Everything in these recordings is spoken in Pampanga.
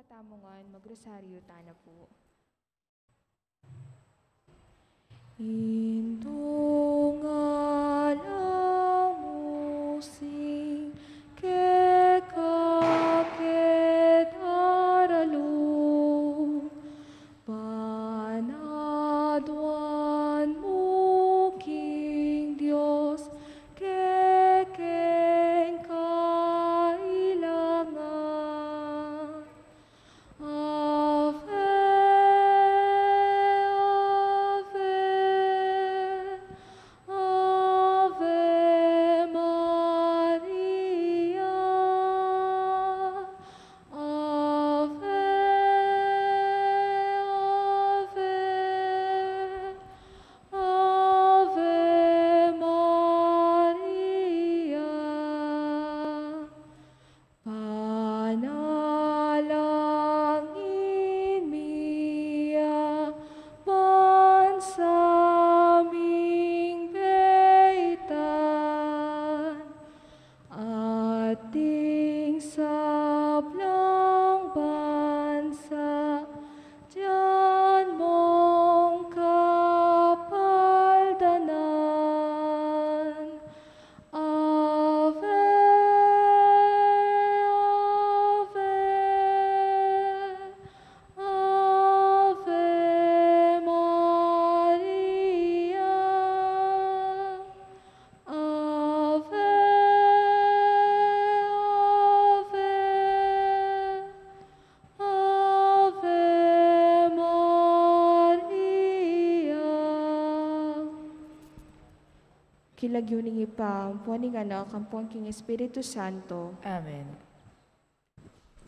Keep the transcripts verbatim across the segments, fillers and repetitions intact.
Tamu ngan, magrosaryu tana pu. Indu ngan lamu sing keka keti daralu, ban aduan mu king Dios kekeng kailangan. Ave, ave, Ave Maria. Ave, ave, Ave Maria. Panalangin mi ya ban sa ming baitan, at ding sablang bansa, dian mong kapaldanan. Ave, ave, Ave Maria. Ave, ave, Ave Maria. King lagyu ning Ibpa, ampon ning Anak, ampon king Espiritu Santo. Amen.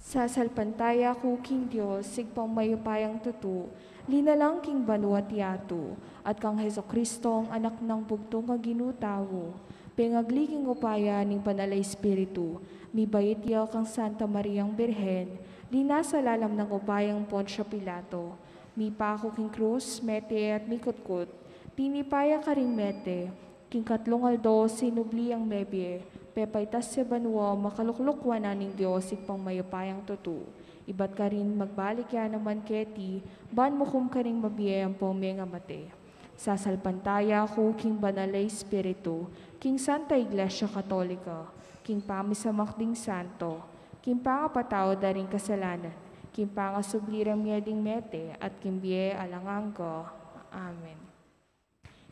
Sasalpantaya ku king Dios, Ibpang mayupayang tutu, linalang king banua at yatu, at kang Jesucristo, Anak nang bugtung a Ginu tau, pengagli king upaya ning Banal a Espiritu, mibait ya kang Santa Mariang Birhen, linasa lalam nang upayang Poncio Pilato, mipaku king krus, mete at mikutkut, tinipa ya karing mete, king katlung aldo sinubli yang mebie, pepaitas ya banua, makalukluk wanan ning Dios Ibpang mayupayang tutu. Ibat karin magbalik ya naman keti, ban mukum karing mabie ampong mengamate. Sasalpantaya ku king Banal a Espiritu, king Santa Iglesia Katolika, king pamisamak ding santo, king pangapatawad da ring kasalanan, king pangasubli rang mie ding mete, at king bie alang angga. Amen.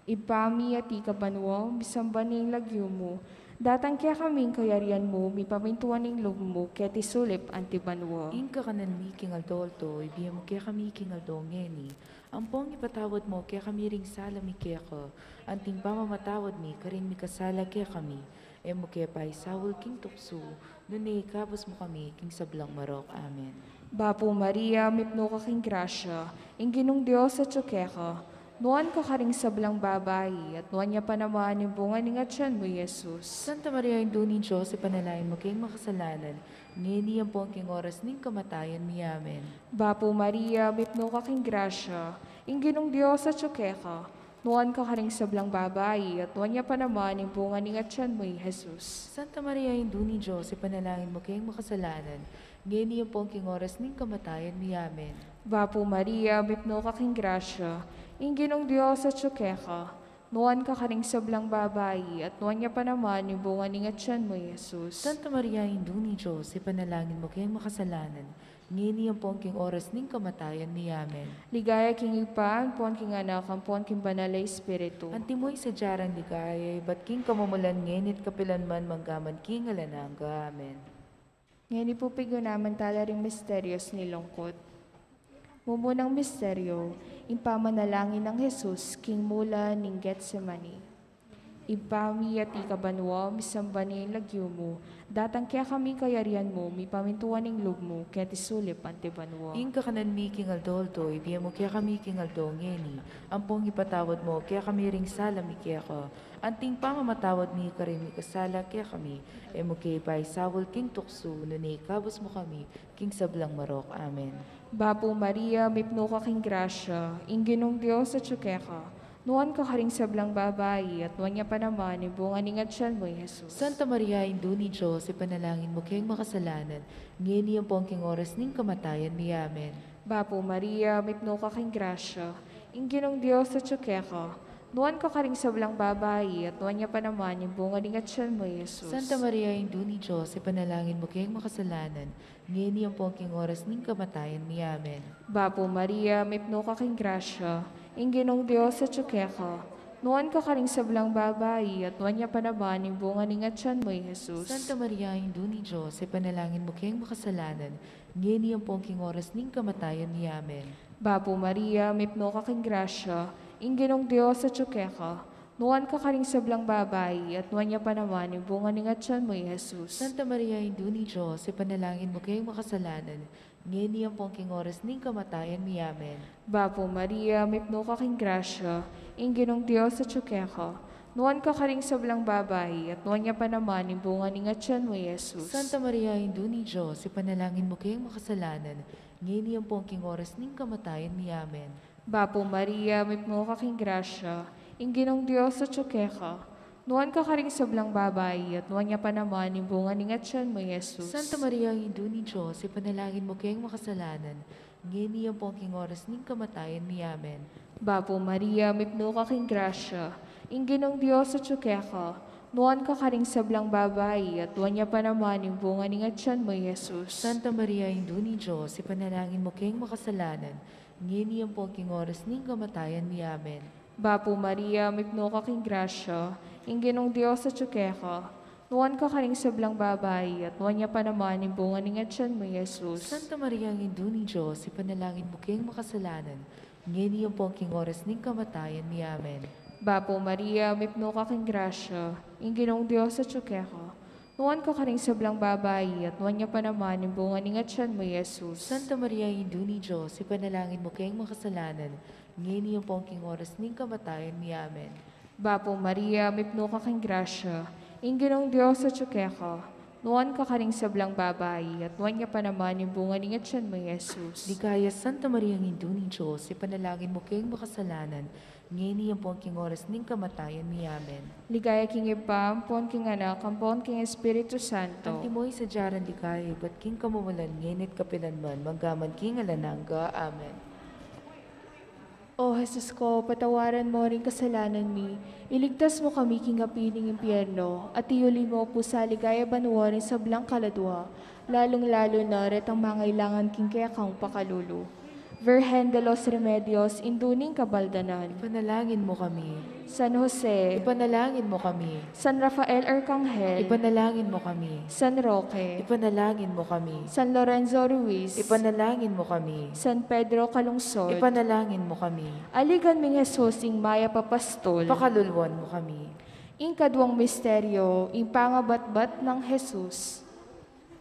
Ibpa mi, atiu ka banua, misamban ya ing lagyu mu, datang kekami ing kayarian mu, mipamintuan ing lub mu, keti sulip anti banua. Ing kakanan mi king aldo-aldo, ibie mu kekami king aldo ngeni, ampong ipatawad mu kekami ring sala mi keka, anting pamamatawad mi karing mikasala kekami, e mu ke paisaul king tuksu, nune ikabus mu kami king sablang marok. Amen. Bapu Maria, mipnu ka king grasya, ing Ginung Dios atyu keka, nuan ka karing sablang babai, at nuan ya pa naman ing bunga ning atyan mu, i Jesus. Santa Maria, Indu ning Dios, ipanalangin mu keng makasalanan, ngeni ampong king oras ning kamatayan mi. Amen. Bapu Maria, mipnu ka king grasya, ing Ginung Dios atyu keka, nuan ka karing sablang babai, at nuan ya pa naman ing bunga ning atyan mu, i Jesus. Santa Maria, Indu ning Dios, ipanalangin mu keng makasalanan, ngeni ampong king oras ning kamatayan mi. Amen. Bapu Maria, mipnu ka king grasya, ing Ginung Dios atyu keka, nuan ka karing sablang babai, at nuan ya pa naman ing bunga ning atyan mu, i Jesus. Santa Maria, Indu ning Dios, ipanalangin mu keng makasalanan, ngeni ampon king oras ning kamatayan mi. Amen. Ligaya king Ibpa, ampon king Anak, ampon king Banal a Espiritu. Antimo ing sadya rang ligaya, ibat king kamumulan, ngeni at kapilan man, mangga man king alang angga. Amen. Ngeni pu pigunaman tala ring misterios ning lungkut. Mumunang misterio, ing pamanalangin nang Jesus king mula ning Getsemani. Ibpa mi, atiu ka banua, misamban ya ing lagyu mu, datang kekami ing kayarian mu, mipamintuan ing lub mu, keti sulip anti banua. Ing kakanan mi king aldo-aldo, ibie mu kekami king aldo ngeni, ampong ipatawad mu kekami ring sala mi keka, anting pamamatawad mi karing mikasala kekami, e mu ke paisaul king tuksu, nune ikabus mu kami king sablang marok. Amen. Bapu Maria, mipnu ka king grasya, ing Ginung Dios atyu keka, Nuan ka karing sablang babai, at nuan ya pa naman ing bunga ning atian mu, i Jesus. Santa Maria, Indu ning Dios, ipanalangin mu keng makasalanan, ngeni ampon king oras ning kamatayan mi. Amen. Bapu Maria, mipnu ka king grasya, ing Ginung Dios atyu keka. Nuan ka karing sablang babai, at nuan ya pa naman ing bunga ning atian mu, i Jesus. Santa Maria, Indu ning Dios, ipanalangin mu keng makasalanan, ngeni ampon king oras ning kamatayan mi. Amen. Bapu Maria, mipnu ka king grasya, ing Ginung Dios atyu keka. Nuan ka karing sablang babai, at nuan ya pa naman ing bunga ning atian mu, i Jesus. Santa Maria, Indu ning Dios, ipanalangin mu keng makasalanan, ngeni ampon king oras ning kamatayan mi. Amen. Bapu Maria, mipnu ka king grasya, ing Ginung Dios atyu keka. Nuan ka karing sablang babai, at nuan ya pa naman ing bunga ning atian mu, i Jesus. Santa Maria, Indu ning Dios, ipanalangin mu keng makasalanan, ngeni ampon king oras ning kamatayan mi. Amen. Bapu Maria, mipnu ka king grasya, ing Ginung Dios atyu keka. Nuan ka karing sablang babai, at nuan ya pa naman ing bunga ning atian mu, i Jesus. Santa Maria, Indu ning Dios, ipanalangin mu keng makasalanan, ngeni ampon king oras ning kamatayan mi. Amen. Bapu Maria, mipnu ka king grasya, ing Ginung Dios atyu keka. Nuan ka karing sablang babai, at nuan ya pa naman ing bunga ning atian mu, i Jesus. Santa Maria, Indu ning Dios, ipanalangin mu keng makasalanan, ngeni ampon king oras ning kamatayan mi. Amen. Bapu Maria, mipnu ka king grasya, ing Ginung Dios atyu keka. Nuan ka karing sablang babai, at nuan ya pa naman ing bunga ning atian mu, i Jesus. Santa Maria, Indu ning Dios, ipanalangin mu keng makasalanan, ngeni ampon king oras ning kamatayan mi. Amen. Bapu Maria, mipnu ka king grasya, ing Ginung Dios atyu keka. Nuan ka karing sablang babai, at nuan ya pa naman ing bunga ning atian mu, i Jesus. Santa Maria, Indu ning Dios, ipanalangin mu keng makasalanan, ngeni ampon king oras ning kamatayan mi. Amen. Bapu Maria, mipnu ka king grasya, ing Ginung Dios atyu keka. Nuan ka karing sablang babai, at nuan ya pa naman ing bunga ning atian mu, i Jesus. Santa Maria, Indu ning Dios, ipanalangin mu keng makasalanan, ngeni ampon king oras ning kamatayan mi. Amen. Bapu Maria, mipnu ka king grasya, ing Ginung Dios atyu keka. Nuan ka karing sablang babai, at nuan ya pa naman ing bunga ning atian mu, i Jesus. Ligaya, Santa Maria, Indu ning Dios, ipanalangin mu keng makasalanan, ngeni ampon king oras ning kamatayan mi. Amen. Ligaya king Ibpa, ampon king Anak, ampon king Espiritu Santo. Antimo ing sadya nang ligaya ibat king kamumulan, ngeni at kapilan man, mangga man king alang angga. Amen. O Jesus ko, patawaran mu ring kasalanan mi, iligtas mu kami king api ning impyerno, at iyuli mu pu sa ligaya banua ring sablang kaladua, lalung-lalu na retang mangailangan king kekang pakalulu. Virgen de los Remedios, Indu ning Kabaldanan. Ipanalangin mu kami. San Jose. Ipanalangin mu kami. San Rafael Arcangel. Ipanalangin mu kami. San Roque. Ipanalangin mu kami. San Lorenzo Ruiz. Ipanalangin mu kami. San Pedro Calungsod. Ipanalangin mu kami. Aligan ming Jesus, ing mayap a pastul. Pakaluluan mu kami. Ing kaduang misteryo, ing pangabatbat nang Jesus.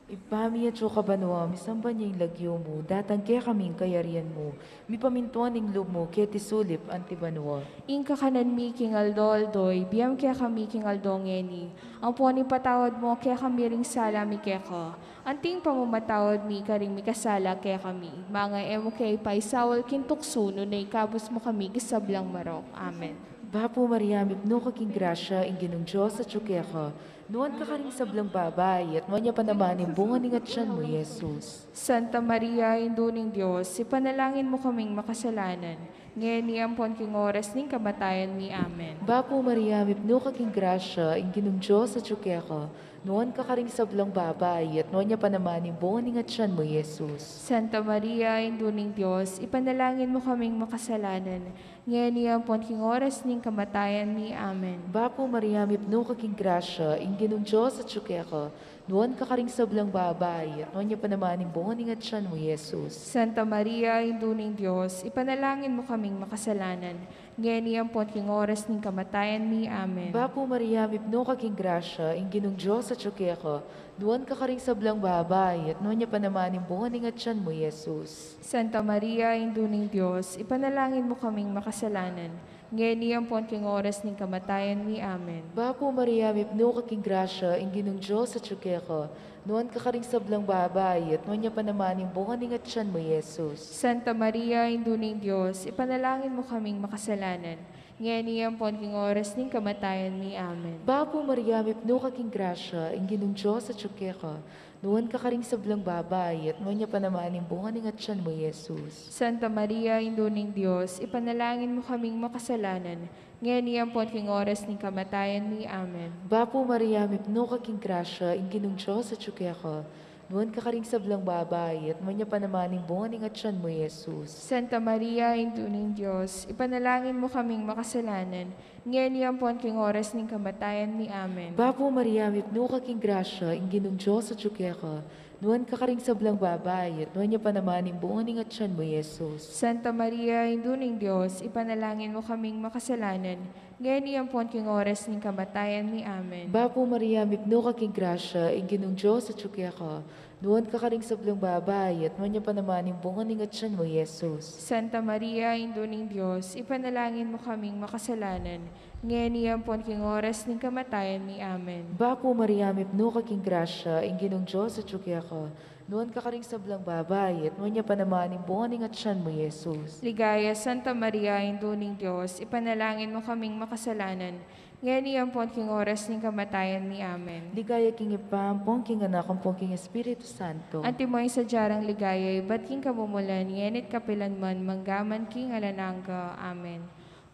Ibpa mi atsu ka banua, misamban ya ing lagyu mu, datang kekami ing kayarian mu, mipamintuan ing lub mu keti sulip anti banua. Ing kakanan mi king aldo-aldo ibie mu kekami king aldo ngeni, ampon ipatawad mu kekami ring sala mi keka, anti ing pamamatawad mi karing mikasala kekami. Manga e mu ke ipaisaul king tuksu, nune ikabus mu kami king sablang marok. Amen. Bapu Maria, mipnu ka king grasya, ing Ginung Dios atsu keka. Nuan ka karing sablang babai, at nuan ya pa naman ing bunga ning atian mu, i Jesus. Santa Maria, Indu ning Dios, ipanalangin mu kaming makasalanan, ngeni ampon king oras ning kamatayan mi. Amen. Bapu Maria, mipnu ka king grasya, ing Ginung Dios atsu keka. Nuan ka karing sablang babai, at nuan ya pa naman ing bunga ning atian mu, i Jesus. Santa Maria, Indu ning Dios, ipanalangin mu kaming makasalanan, ngeni ampon king oras ning kamatayan mi. Amen. Bapu Maria, mipnu ka king grasya, ing Ginung Dios atsu keka. Nuan ka karing sablang babai, at nuan ya pa naman ing bunga ning atian mu, i Jesus. Santa Maria, Indu ning Dios, ipanalangin mu kaming makasalanan, ngeni ampon king oras ning kamatayan mi. Amen. Bapu Maria, mipnu ka king grasya, ing Ginung Dios atsu keka. Nuan ka karing sablang babai, at nuan ya pa naman ing bunga ning atian mu, i Jesus. Santa Maria, Indu ning Dios, ipanalangin mu kaming makasalanan, ngeni ampon king oras ning kamatayan mi. Amen. Bapu Maria, mipnu ka king grasya, ing Ginung Dios atsu keka. Nuan ka karing sablang babai, at nuan ya pa naman ing bunga ning atian mu, i Jesus. Santa Maria, Indu ning Dios, ipanalangin mu kaming makasalanan, Ngeni ampon king oras ning kamatayan mi. Amen. Bapu Maria, mipnu ka king grasya, ing Ginung Dios atyu keka. Nuan ka karing sablang babai, at nuan ya pa naman ing bunga ning atyan mu, Jesus. Santa Maria, Indu ning Dios, ipanalangin mu kaming makasalanan, ngeni ampon king oras ning kamatayan mi. Amen. Bapu Maria, mipnu ka king grasya, ing Ginung Dios atyu keka. Nuan ka karing sablang babai, at nuan ya pa naman ing bunga ning atyan mu, Jesus. Santa Maria, Indu ning Dios, ipanalangin mu kaming makasalanan, ngeni ampon king oras ning kamatayan mi. Amen. Bapu Maria, mipnu ka king grasya, ing Ginung Dios atyu keka. Nuan ka karing sablang babai, at nuan ya pa naman ing bunga ning atyan mu, Jesus. Santa Maria, Indu ning Dios, ipanalangin mu kaming makasalanan, ngeni ampon king oras ning kamatayan mi. Amen. Bapu Maria, mipnu ka king grasya, ing Ginung Dios atyu keka. Nuan ka karing sablang babai, at nuan ya pa naman ing bunga ning atyan mu, Jesus. Santa Maria, Indu ning Dios, ipanalangin mu kaming makasalanan, ngeni ampon king oras ning kamatayan mi. Amen. Bapu Maria, mipnu ka king grasya, ing Ginung Dios atyu keka. Nuan ka karing sablang babai, at nuan ya pa naman ing bunga ning atyan mu, Jesus. Ligaya, Santa Maria, Indu ning Dios, ipanalangin mu kaming makasalanan, ngeni ampon king oras ning kamatayan mi. Amen. Ligaya king Ibpa, ampon king Anak, ampon king Espiritu Santo. Antimo ing sadya rang ligaya, ibat king kamumulan, ngeni at kapilan man, mangga man king alang angga. Amen.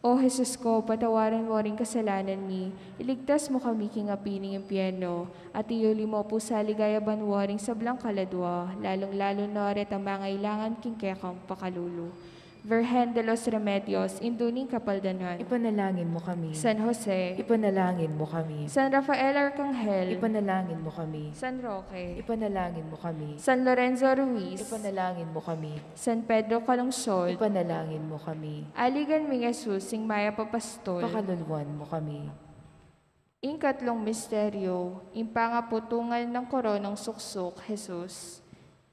O Jesus ko, patawaran mo ring kasalanan mi, iligtas mo kami king api ning impyerno, at iyuli mo pu sa ligaya banua ring sablang kaladua, lalung-lalu na retang mangailangan king kekang pakalulu. Virgen de los Remedios, Indu ning Kapaldanan. Ipanalangin mo kami. San Jose. Ipanalangin mo kami. San Rafael Arcangel. Ipanalangin mo kami. San Roque. Ipanalangin mo kami. San Lorenzo Ruiz. Ipanalangin mo kami. San Pedro Calungsod. Ipanalangin mo kami. Aligan ming Jesus, ing mayap a pastor. Pakaluluan mo kami. Ing katlung misteryo, ing pangaputungan nang koronang suksuk, Jesus.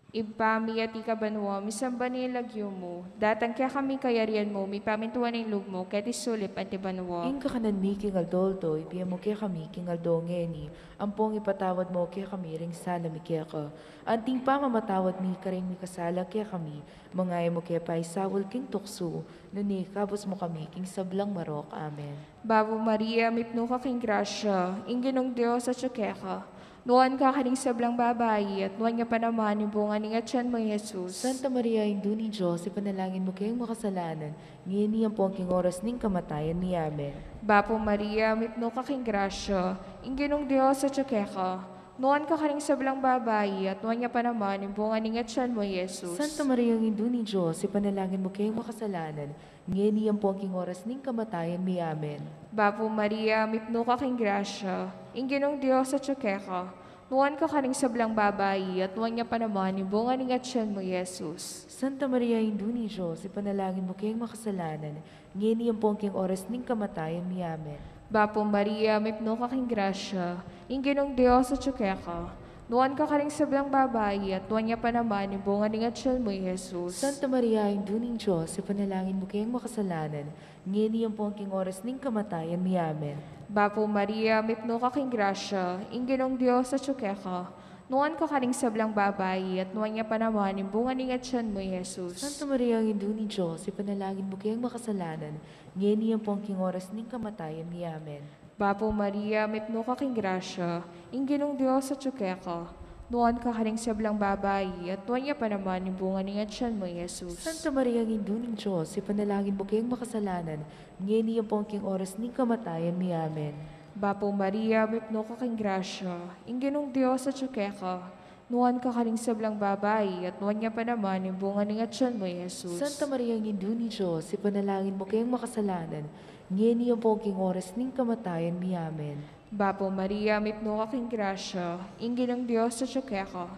Ibpa mi, atiu ka banua, misamban ya ing lagyu mu, datang kekami ing kayarian mu, mipamintuan ing lub mu, keti sulip anti banua. Ing kakanan mi king aldo-aldo, ibie mu kekami king aldo ngeni, ampon ipatawad mu kekami ring sala mi keka, anti ing pamamatawad mi karing mikasala kekami, manga e mu ke paisaul king tuksu, nune ikabus mu kami king sablang marok. Amen. Bapu Maria, mipnu ka king grasya, ing Ginung Dios atyu keka. Nuan ka karing sablang babai, at nuan ya pa naman ing bunga ning atyan mu, Jesus. Santa Maria, Indu ning Dios, ipanalangin mu keng makasalanan, ngeni ampon king oras ning kamatayan mi. Amen. Bapu Maria, mipnu ka king grasya, ing Ginung Dios atyu keka. Nuan ka karing sablang babai, at nuan ya pa naman ing bunga ning atyan mu, Jesus. Santa Maria, Indu ning Dios, ipanalangin mu keng makasalanan, ngeni ampon king oras ning kamatayan mi. Amen. Bapu Maria, mipnu ka king grasya, ing Ginung Dios atyu keka. Nuan ka karing sablang babai, at nuan ya pa naman ing bunga ning atyan mu, Jesus. Santa Maria, Indu ning Dios, ipanalangin mu keng makasalanan, ngeni ampon king oras ning kamatayan mi. Amen. Bapu Maria, mipnu ka king grasya, ing Ginung Dios atyu keka. Nuan ka karing sablang babai, at nuan ya pa naman ing bunga ning atyan mu, Jesus. Santa Maria, Indu ning Dios, ipanalangin mu keng makasalanan, ngeni ampon king oras ning kamatayan mi. Amen. Bapu Maria, mipnu ka king grasya, ing Ginung Dios atyu keka. Nuan ka karing sablang babai, at nuan ya pa naman ing bunga ning atyan mu, Jesus. Santa Maria, Indu ning Dios, ipanalangin mu keng makasalanan, ngeni ampon king oras ning kamatayan mi. Amen. Bapu Maria, mipnu ka king grasya, ing Ginung Dios atyu keka. Nuan ka karing sablang babai, at nuan ya pa naman ing bunga ning atyan mu, Jesus. Santa Maria, Indu ning Dios, ipanalangin mu keng makasalanan, ngeni ampon king oras ning kamatayan mi. Amen. Bapu Maria, mipnu ka king grasya, ing Ginung Dios atyu keka. Nuan ka karing sablang babai, at nuan ya pa naman ing bunga ning atyan mu, Jesus. Santa Maria, Indu ning Dios, ipanalangin mu keng makasalanan, ngeni ampon king oras ning kamatayan mi. Amen. Bapu Maria, mipnu ka king grasya, ing Ginung Dios atyu keka.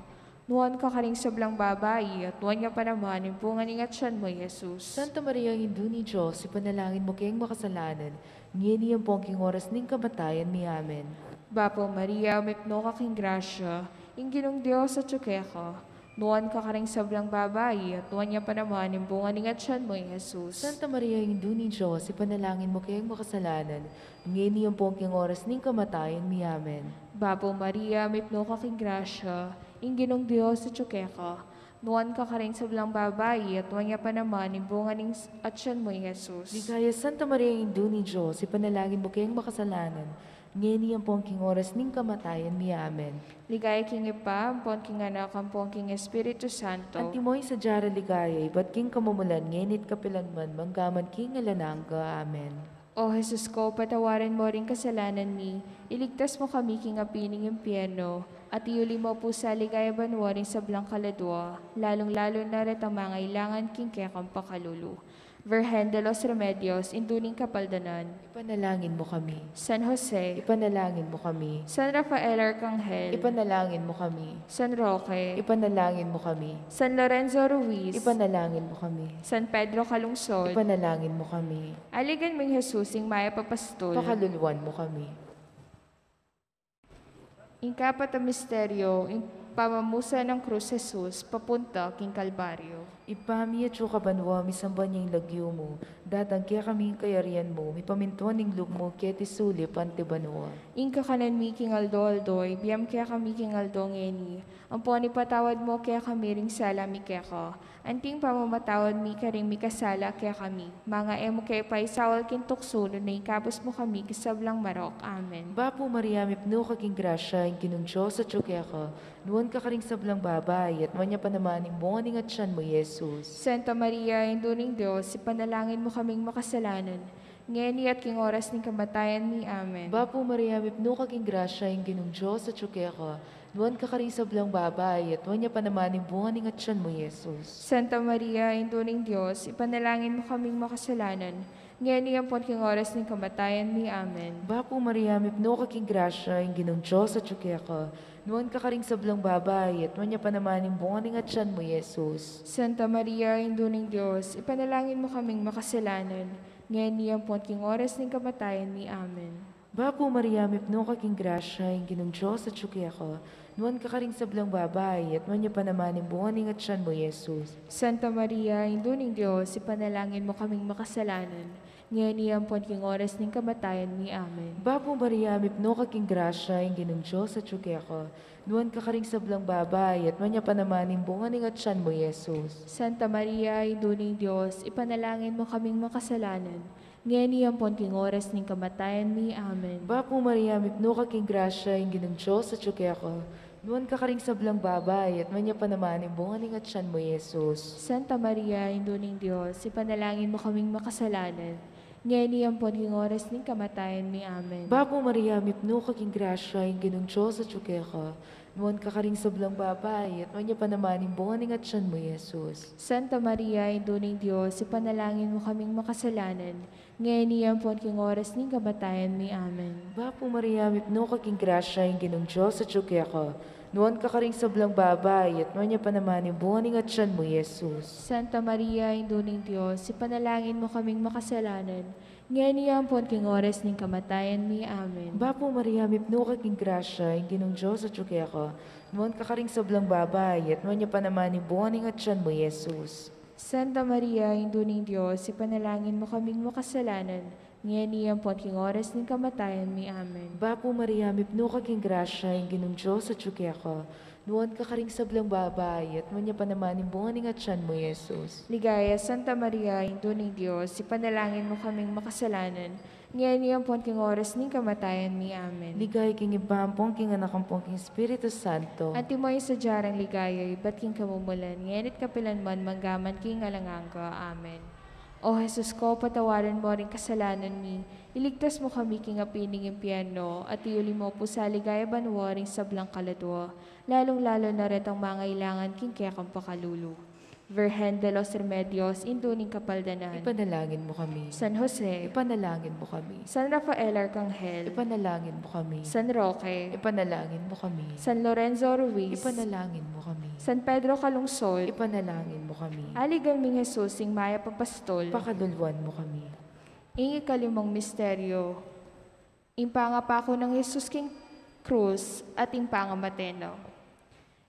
Nuan ka karing sablang babai, at nuan ya pa naman ing bunga ning atyan mu, Jesus. Santa Maria, Indu ning Dios, ipanalangin mu keng makasalanan, ngeni ampon king oras ning kamatayan mi. Amen. Bapu Maria, mipnu ka king grasya, ing Ginung Dios atyu keka. Nuan ka karing sablang babai, at nuan ya pa naman ing bunga ning atyan mu, Jesus. Santa Maria, Indu ning Dios, ipanalangin mu keng makasalanan, ngeni ampon king oras ning kamatayan mi. Amen. Bapu Maria, mipnu ka king grasya, ing Ginung Dios atyu keka. Nuan ka karing sablang babai, at nuan ya pa naman ing bunga ning s-, atyan mu, i Jesus. Ligaya, Santa Maria, Indu ning Dios, ipanalangin mu keng makasalanan, ngeni ampon king oras ning kamatayan mi. Amen. Ligaya king Ibpa, ampon king Anak, ampon king Espiritu Santo. Antimo ing sadya rang ligaya, ibat king kamumulan, ngeni at kapilan man, mangga man king alang angga. Amen. O Jesus ko, patawaran mo ring kasalanan mi, iligtas mo kami king api ning impyerno, at iuli mo pu sa ligaya banua ring sablang kaladua, lalung-lalu na retang mangailangan king kekang pakalulu. Virgen de los Remedios, Indu ning Kapaldanan. Ipanalangin mo kami. San Jose. Ipanalangin mo kami. San Rafael Arcangel. Ipanalangin mo kami. San Roque. Ipanalangin mo kami. San Lorenzo Ruiz. Ipanalangin mo kami. San Pedro Calungsod. Ipanalangin mo kami. Aligan ming Jesus, ing mayap a pastul. Pakaluluan mo kami. Ing kapat a misteryo, ing pamamusan nang krus Jesus papunta king Kalbaryo. Ibpa mi, atsu ka banua, misamban ya ing lagyu mu, datang kekami ing kayarian mu, mipamintuan ing lub mu keti sulip anti banua. Ing kakanan mi king aldo-aldo, ibie mu kekami king aldo ngeni, ampon ipatawad mu kekami ring sala mi keka, anti ing pamamatawad mi karing mikasala kekami. Manga e mu ke paisaul king tuksu, nune ikabus mu kami king sablang marok. Amen. Bapu Maria, mipnu ka king grasya, ing Ginung Dios atyu keka, nuan ka karing sablang babai, at nuan ya pa naman ing bunga ning atyan mu, i Jesus. Santa Maria, Indu ning Dios, ipanalangin mu kaming makasalanan, ngeni at king oras ning kamatayan mi. Amen. Bapu Maria, mipnu ka king grasya, ing Ginung Dios atyu keka, nuan ka karing sablang babai, at nuan ya pa naman ing bunga ning atyan mu, i Jesus. Santa Maria, Indu ning Dios, ipanalangin mu kaming makasalanan, ngeni ampon king oras ning kamatayan mi. Amen. Bapu Maria, mipnu ka king grasya, ing Ginung Dios atyu keka, nuan ka karing sablang babai, at nuan ya pa naman ing bunga ning atyan mu, i Jesus. Santa Maria, Indu ning Dios, ipanalangin mu kaming makasalanan, ngeni ampon king oras ning kamatayan mi. Amen. Bapu Maria, mipnu ka king grasya, ing Ginung Dios atyu keka, nuan ka karing sablang babai, at nuan ya pa naman ing bunga ning atyan mu, i Jesus. Santa Maria, Indu ning Dios, ipanalangin mu kaming makasalanan, ngeni ampon king oras ning kamatayan mi. Amen. Bapu Maria, mipnu ka king grasya, ing Ginung Dios atyu keka, nuan ka karing sablang babai, at nuan ya pa naman ing bunga ning atyan mu, i Jesus. Santa Maria, Indu ning Dios, ipanalangin mu kaming makasalanan, ngeni ampon king oras ning kamatayan mi. Amen. Bapu Maria, mipnu ka king grasya, ing Ginung Dios atyu keka, nuan ka karing sablang babai, at nuan ya pa naman ing bunga ning atyan mu, i Jesus. Santa Maria, Indu ning Dios, ipanalangin mu kaming makasalanan, ngeni ampon king oras ning kamatayan mi. Amen. Bapu Maria, mipnu ka king grasya, ing Ginung Dios atyu keka, nuan ka karing sablang babai, at nuan ya pa naman ing bunga ning atyan mu, i Jesus. Santa Maria, Indu ning Dios, ipanalangin mu kaming makasalanan, ngeni ampon king oras ning kamatayan mi. Amen. Bapu Maria, mipnu ka king grasya, ing Ginung Dios atyu keka, nuan ka karing sablang babai, at nuan ya pa naman ing bunga ning atyan mu, i Jesus. Santa Maria, Indu ning Dios, ipanalangin mu kaming makasalanan, ngeni ampon king oras ning kamatayan mi. Amen. Bapu Maria, mipnu ka king grasya, ing Ginung Dios atyu keka, nuan ka karing sablang babai, at nuan ya pa naman ing bunga ning atyan mu, i Jesus. Santa Maria, Indu ning Dios, ipanalangin mu kaming makasalanan, ngeni ampon king oras ning kamatayan mi. Amen. Bapu Maria, mipnu ka king grasya, ing Ginung Dios atyu keka, nuan ka karing sablang babai, at nuan ya pa naman ing bunga ning atyan mu, i Jesus. Ligaya, Santa Maria, Indu ning Dios, ipanalangin mu kaming makasalanan, ngeni ampon king oras ning kamatayan mi. Amen. Ligaya king Ibpa, ampon king Anak, ampon king Espiritu Santo. Antimo ing sadya rang ligaya, ibat king kamumulan, ngeni at kapilan man, mangga man king alang angga. Amen. O Jesus ko, patawaran mo ring kasalanan mi, iligtas mo kami king api ning impyerno, at iuli mo pu sa ligaya banua ring sablang kaladua, lalung-lalu na retang mangailangan king kekang pakalulu. Virgen de los Remedios, Indu ning Kapaldanan. Ipanalangin mo kami. San Jose. Ipanalangin mo kami. San Rafael Arcangel. Ipanalangin mo kami. San Roque. Ipanalangin mo kami. San Lorenzo Ruiz. Ipanalangin mo kami. San Pedro Calungsod. Ipanalangin mo kami. Aligan ming Jesus, ing mayap a pastul. Pakaluluan mo kami. Ing ikalimang misteryo, ing pangapaku nang Jesus king krus at ing pangamate na.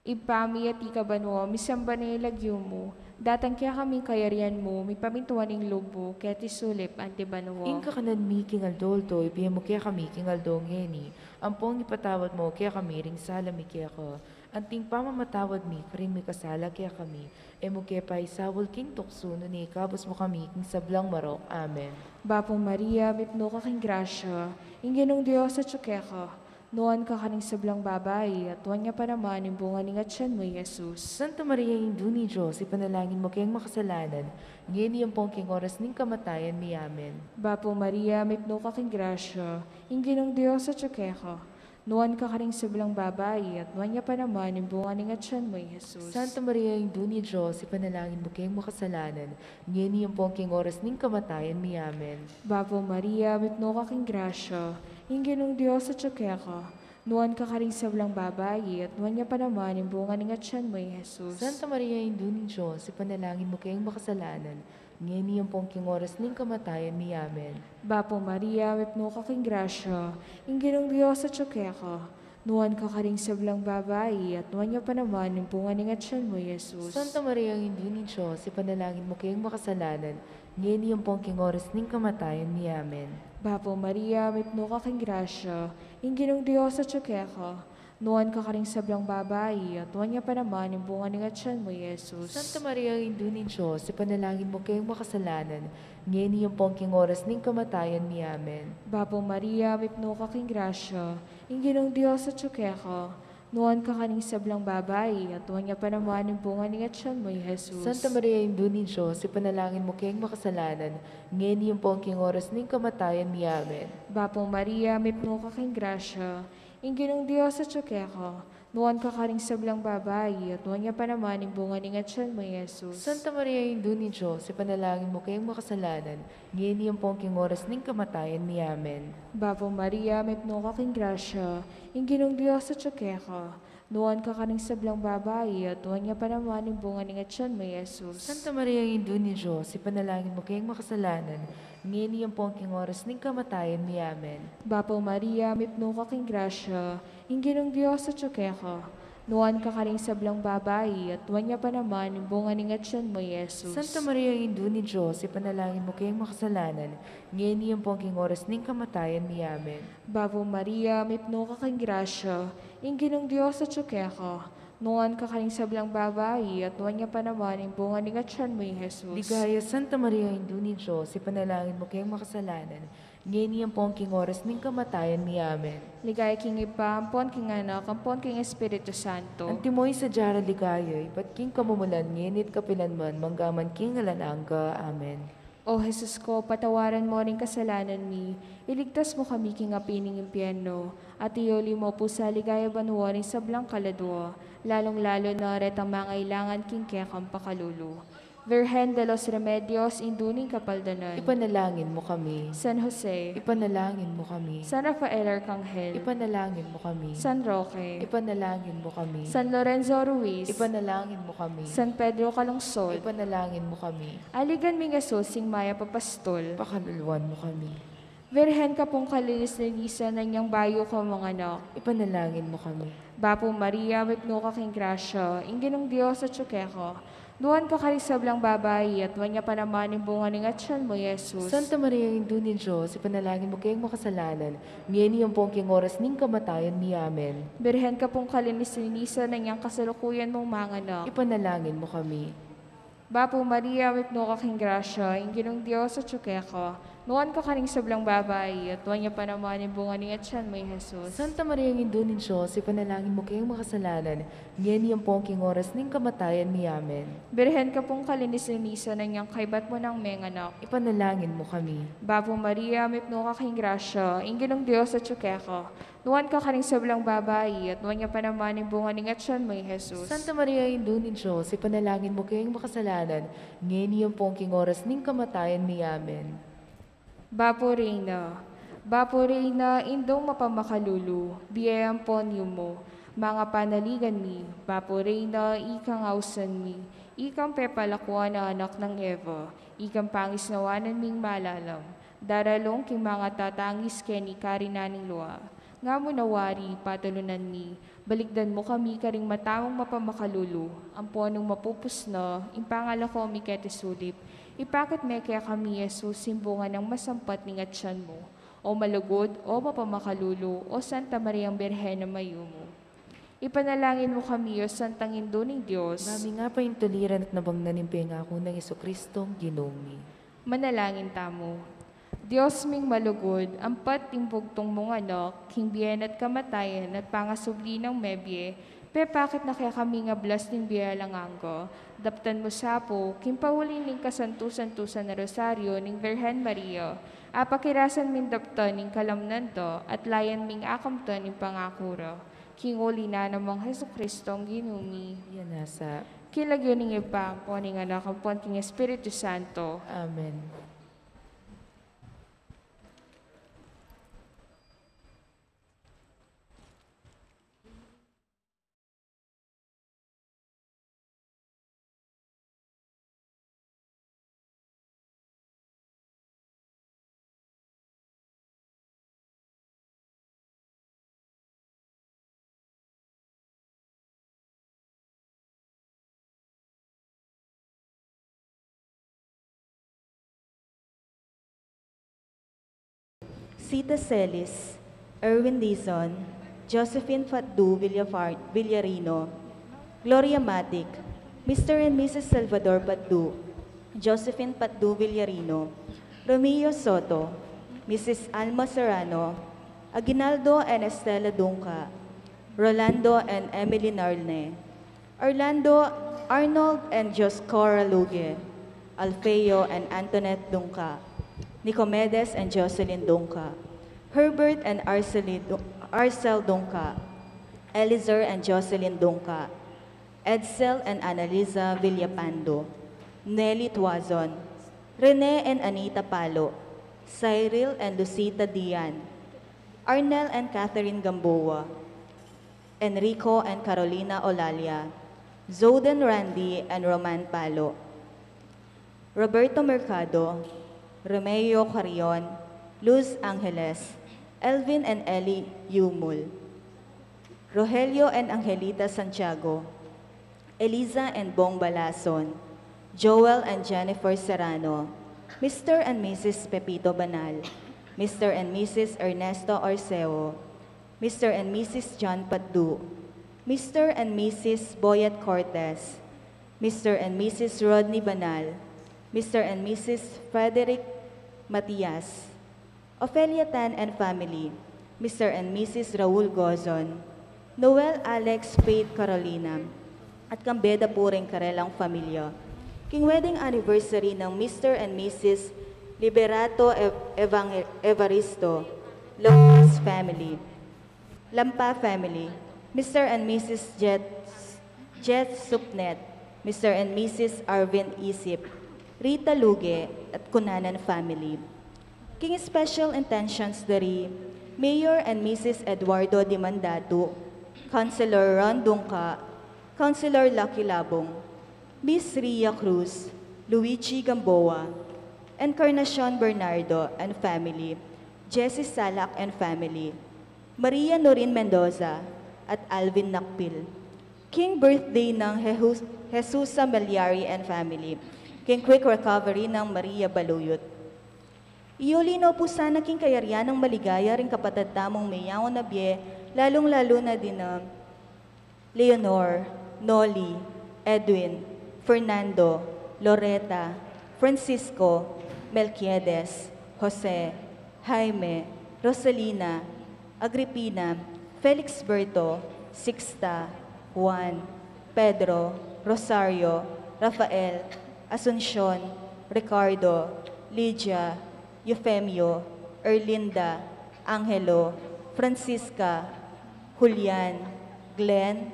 Ibpa mi, atiu ka banua, misamban ya ing lagyu mu, datang kekami ing kayarian mu, mipamintuan ing lub mu, keti sulip anti banua. Ing kakanan mi king aldo-aldo ibie mu kekami king aldo ngeni, ampon ipatawad mu kekami ring sala mi keka, anti ing pamamatawad mi karing mikasala kekami, e mu ke paisaul king tuksu, nune ikabus mu kami king sablang marok. Amen. Bapu Maria, mipnu ka king grasya, ing Ginung Dios atyu keka, nuan ka karing sablang babai, at nuan ya pa naman ing bunga ning atyan mu, i Jesus. Santa Maria, Indu ning Dios, ipanalangin mu keng makasalanan, ngeni ampon king oras ning kamatayan mi. Amen. Bapu Maria, mipnu ka king grasya, ing Ginung Dios atyu keka, nuan ka karing sablang babai, at nuan ya pa naman ing bunga ning atyan mu, i Jesus. Santa Maria, Indu ning Dios, ipanalangin mu keng makasalanan, ngeni ampon king oras ning kamatayan mi. Amen. Bapu Maria, mipnu ka king grasya, ing Ginung Dios atyu keka, nuan ka karing sablang babai, at nuan ya pa naman ing bunga ning atyan mu, i Jesus. Santa Maria, Indu ning Dios, ipanalangin mu keng makasalanan, ngeni ampon king oras ning kamatayan mi. Amen. Bapu Maria, mipnu ka king grasya, ing Ginung Dios atyu keka, nuan ka karing sablang babai, at nuan ya pa naman ing bunga ning atyan mu, i Jesus. Santa Maria, Indu ning Dios, ipanalangin mu keng makasalanan, ngeni ampon king oras ning kamatayan mi. Amen. Bapu Maria, mipnu ka king grasya, ing Ginung Dios atyu keka, nuan ka karing sablang babai, at nuan ya pa naman ing bunga ning atyan mu, i Jesus. Santa Maria, Indu ning Dios, ipanalangin mu keng makasalanan, ngeni ampon king oras ning kamatayan mi. Amen. Bapu Maria, mipnu ka king grasya, ing Ginung Dios atyu keka, nuan ka karing sablang babai, at nuan ya pa naman ing bunga ning atyan mu, i Jesus. Santa Maria, Indu ning Dios, ipanalangin mu keng makasalanan, ngeni ampon king oras ning kamatayan mi. Amen. Bapu Maria, mipnu ka king grasya, ing Ginung Dios atyu keka, nuan ka karing sablang babai, at nuan ya pa naman ing bunga ning atyan mu, i Jesus. Santa Maria, Indu ning Dios, ipanalangin mu keng makasalanan, ngeni ampon king oras ning kamatayan mi. Amen. Bapu Maria, mipnu ka king grasya, ing Ginung Dios atyu keka, nuan ka karing sablang babai, at nuan ya pa naman ing bunga ning atyan mu, i Jesus. Santa Maria, Indu ning Dios, ipanalangin mu keng makasalanan, ngeni ampon king oras ning kamatayan mi. Amen. Bapu Maria, mipnu ka king grasya, ing Ginung Dios atyu keka, nuan ka karing sablang babai, at nuan ya pa naman ing bunga ning atyan mu, i Jesus. Santa Maria, Indu ning Dios, ipanalangin mu keng makasalanan, ngeni ampon king oras ning kamatayan mi. Amen. Bapu Maria, mipnu ka king grasya, ing Ginung Dios atyu keka, nuan ka karing sablang babai, at nuan ya pa naman ing bunga ning atyan mu, i Jesus. Ligaya, Santa Maria, Indu ning Dios, ipanalangin mu keng makasalanan, ngeni ampon king oras ning kamatayan mi. Amen. Ligaya king Ibpa, ampon king Anak, ampon king Espiritu Santo. Antimo ing sadya rang ligaya, ibat king kamumulan, ngeni at kapilan man, mangga man king alang angga. Amen. O Jesus ko, patawaran mo ring kasalanan mi, iligtas mo kami king api ning impyerno, at iuli mo pu sa ligaya banua ring sablang kaladua, lalung-lalu na retang mangailangan king kekang pakalulu. Virgen de los Remedios, Indu ning Kapaldanan. Ipanalangin mo kami. San Jose. Ipanalangin mo kami. San Rafael Arcangel. Ipanalangin mo kami. San Roque. Ipanalangin mo kami. San Lorenzo Ruiz. Ipanalangin mo kami. San Pedro Calungsod. Ipanalangin mo kami. Aligan ming Jesus, ing mayap a pastul. Pakaluluan mo kami. Virgen ka pung kalinis-linisan, inyang bayu ka manganak. Ipanalangin mo kami. Bapu Maria, mipnu ka king grasya, ing Ginung Dios atyu keka. Nuan ka karing sablang babai, at nuan ya pa naman ing bunga ning atyan mu, i Jesus. Santa Maria, Indu ning Dios, ipanalangin mo keng makasalanan, ngeni ampon king oras ning kamatayan mi. Amen. Birhen ka pung kalinis-linisan, inyang kasalukuyan mung manganak. Ipanalangin mo kami. Bapu Maria, mipnu ka king grasya, ing Ginung Dios atyu keka. Nuan ka karing sablang babai, at nuan ya pa naman ing bunga ning atyan mu, i Jesus. Santa Maria, Indu ning Dios, ipanalangin mo keng makasalanan, ngeni ampon king oras ning kamatayan mi. Amen. Birhen ka pung kalinis-linisan, inyang kaybat mu nang menganak. Ipanalangin mo kami. Bapu Maria, mipnu ka king grasya, ing Ginung Dios atyu keka. Nuan ka karing sablang babai, at nuan ya pa naman ing bunga ning atyan mu, i Jesus. Santa Maria, Indu ning Dios, ipanalangin mo keng makasalanan, ngeni ampon king oras ning kamatayan mi. Amen. Bapu Reyna, Bapu Reyna, Indung mapamakalulu, bie ampon yumu, manga panaligan mi, Bapu Reyna, ikang ausan mi, ikang pepalakuan a anak nang Eva, ikang pangisnawanan ming malalam, daralung king manga tatangis keni karinan ning lua. Nga mu na wari, patulunan mi, balikdan mu kami karing matamung mapamakalulu, ampo nung mapupus na ing pangalako mi keti sulip, ipakit me kekami i Jesus, ing bunga nang masampat ning atian mu. O malugud, o mapamakalulu, o Santa Mariang Birhen a mayumu. Ipanalangin mu kami, o Santang Indu ning Dios. Ngaming paintuliran at nabangnan ing pengaku nang Jesucristong Ginu mi. Manalangin tamu. Dios ming malugud, ampat ing bugtung mung Anak, king bie na at kamatayan at pangasubli nang mebie, pepakit na kekami ing ablas ning bie alang angga. Daptan mu sa pu, king pauli ning kasantu-santusan a Rosario ning Birhen Maria, apakirasan ming daptan ing kalamnan da, at layan ming akamtan ing pangaku ra. King uli na nang Jesucristong Ginu mi. Yan nasa. King lagyu ning Ibpa, ampo ning Anak, ampo ning Espiritu Santo. Amen. Sita Celis, Erwin Dizon, Josephine Patdu Villafar-, Villarino, Gloria Matic, Mister and Missus Salvador Patdu, Josephine Patdu Villarino, Romeo Soto, Missus Alma Serrano, Aguinaldo and Estela Dungca, Rolando and Emily Narne, Orlando, Arnold and Dioscora Luge, Alfeo and Antoinette Dungca, Nicomedes and Jocelyn Dungca, Herbert and Arcely Du-, Arcel Dungca, Elizer and Jocelyn Dungca, Edsel and Annalisa Villapando, Nelly Tuazon, Rene and Anita Palo, Cyril and Lucita Dian, Arnel and Catherine Gamboa, Enrico and Carolina Olalia, Zoden Randy and Roman Palo, Roberto Mercado, Romeo Carrion, Luz Angeles, Elvin and Ellie Yumul, Rogelio and Angelita Santiago, Eliza and Bong Balason, Joel and Jennifer Serrano, Mister and Missus Pepito Banal, Mister and Missus Ernesto Arceo, Mister and Missus John Patdu, Mister and Missus Boyet Cortez, Mister and Missus Rodney Banal, Mister and Missus Frederick Matias, Ofelia Tan and family, Mister and Missus Raul Gozon, Noel, Alex, Faith, Carolina, at kambe da pu ring karelang familia. King wedding anniversary nang Mister and Missus Liberato Ev-, Evang-, Evaristo, Lopez family, Lampa family, Mister and Missus Jet, Jet Supnet, Mister and Missus Arvin Isip, Rita Luge, at Cunanan family. King special intentions da ri Mayor and Missus Eduardo Dimandatu, Councilor Ron Dungca, Councilor Lucky Labong, Miss Ria Cruz, Luigi Gamboa, Encarnacion Bernardo and family, Jessie Salak and family, Maria Norin Mendoza, at Alvin Nakpil. King birthday nang Jehu-, Jesusa Meliari and family. King quick recovery nang Maria Baluyot. Iyuli no pu sana king kayarian nang maligaya ring kapatad tamung meyangu na bie, lalung-lalu na dina Leonor, Noli, Edwin, Fernando, Loreta, Francisco, Melquiades, Jose, Jaime, Rosalina, Agripina, Felix Berto, Sixta, Juan, Pedro, Rosario, Rafael, Asuncion, Ricardo, Lydia, Eufemio, Erlinda, Angelo, Francisca, Julian, Glenn,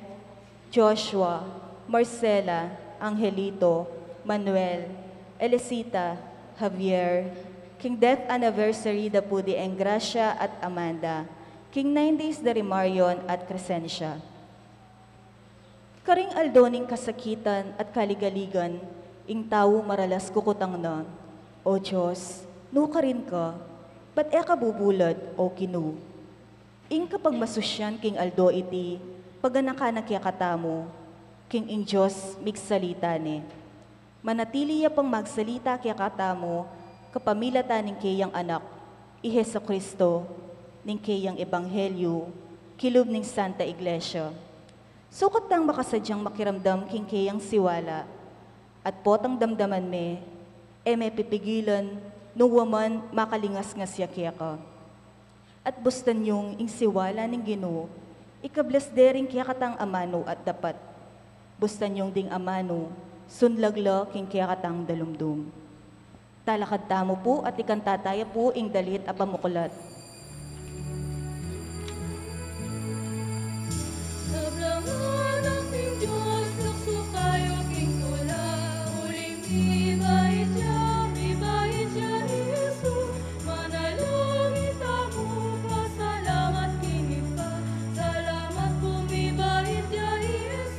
Joshua, Marcela, Angelito, Manuel, Elicita, Javier, king death anniversary da pu di Engracia at Amanda, king nine days da ri Marion at Crescencia. Karing aldo ning kasakitan at kaligaligan, ing tau maralas kukutang na, "O Dios, nukarin ka? Ba't e ka bubulad, O Ginu?" Ing kapagmasusyan king aldo iti, paganakan na kekatamu, king ing Dios migsalita ne. Manatili ya pang magsalita kekatamu, kapamilatan ning keyang Anak, i Jesucristo, ning keyang ebanghelyu, kilub ning Santa Iglesia. Sukat tang makasadyang makiramdam king keyang siwala, at potang damdaman me, e me pipigilan, nung wa man makalingasngas ya keka. At bustan yung ing siwala ning Ginu, ikablas de ring kekatang amanu at dapat. Bustan yung ding amanu, sunlag la king kekatang dalumdum. Talakad tamu pu at ikanta taya pu ing dalit a pamuklat. Sablang anak ning Dios, lukso kayu king tula, uling mibait ya, mibait ya i Jesus. Manalangin tamu, pasalamat king Ibpa, salamat pu mibait ya i Jesus.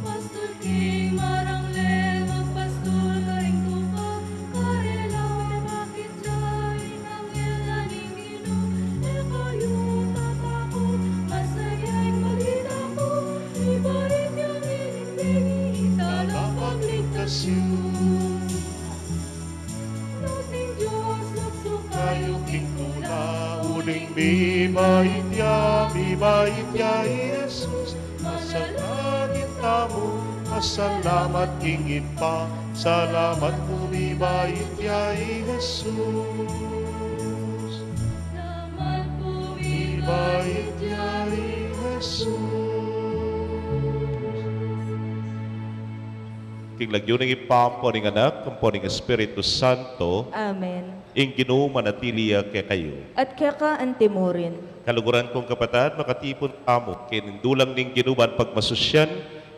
Pastul king maranglen, magpastul karing tupa, karela mepakit ya ing anghel na ning Ginu. E kayu tatakut, masaya ing balita ku, mibait ya ing Ginu, ing Tagapagligtas yu. Anak ning Dios, lukso kayu king tula, uling mibait ya, mibait ya i Jesus. Manalangin tamu, pasalamat king Ibpa, salamat pu mibait ya i Jesus. Salamat pu mibait ya i Jesus. King lagyu ning Ibpa, ampo ning Anak, ampo ning Espiritu Santo. Amen. Ing Ginu manatili ya kekayu. At keka antimurin. Kaluguran kung kapatad, makatipun tamu king dulang ning Ginu ban pagmasusyan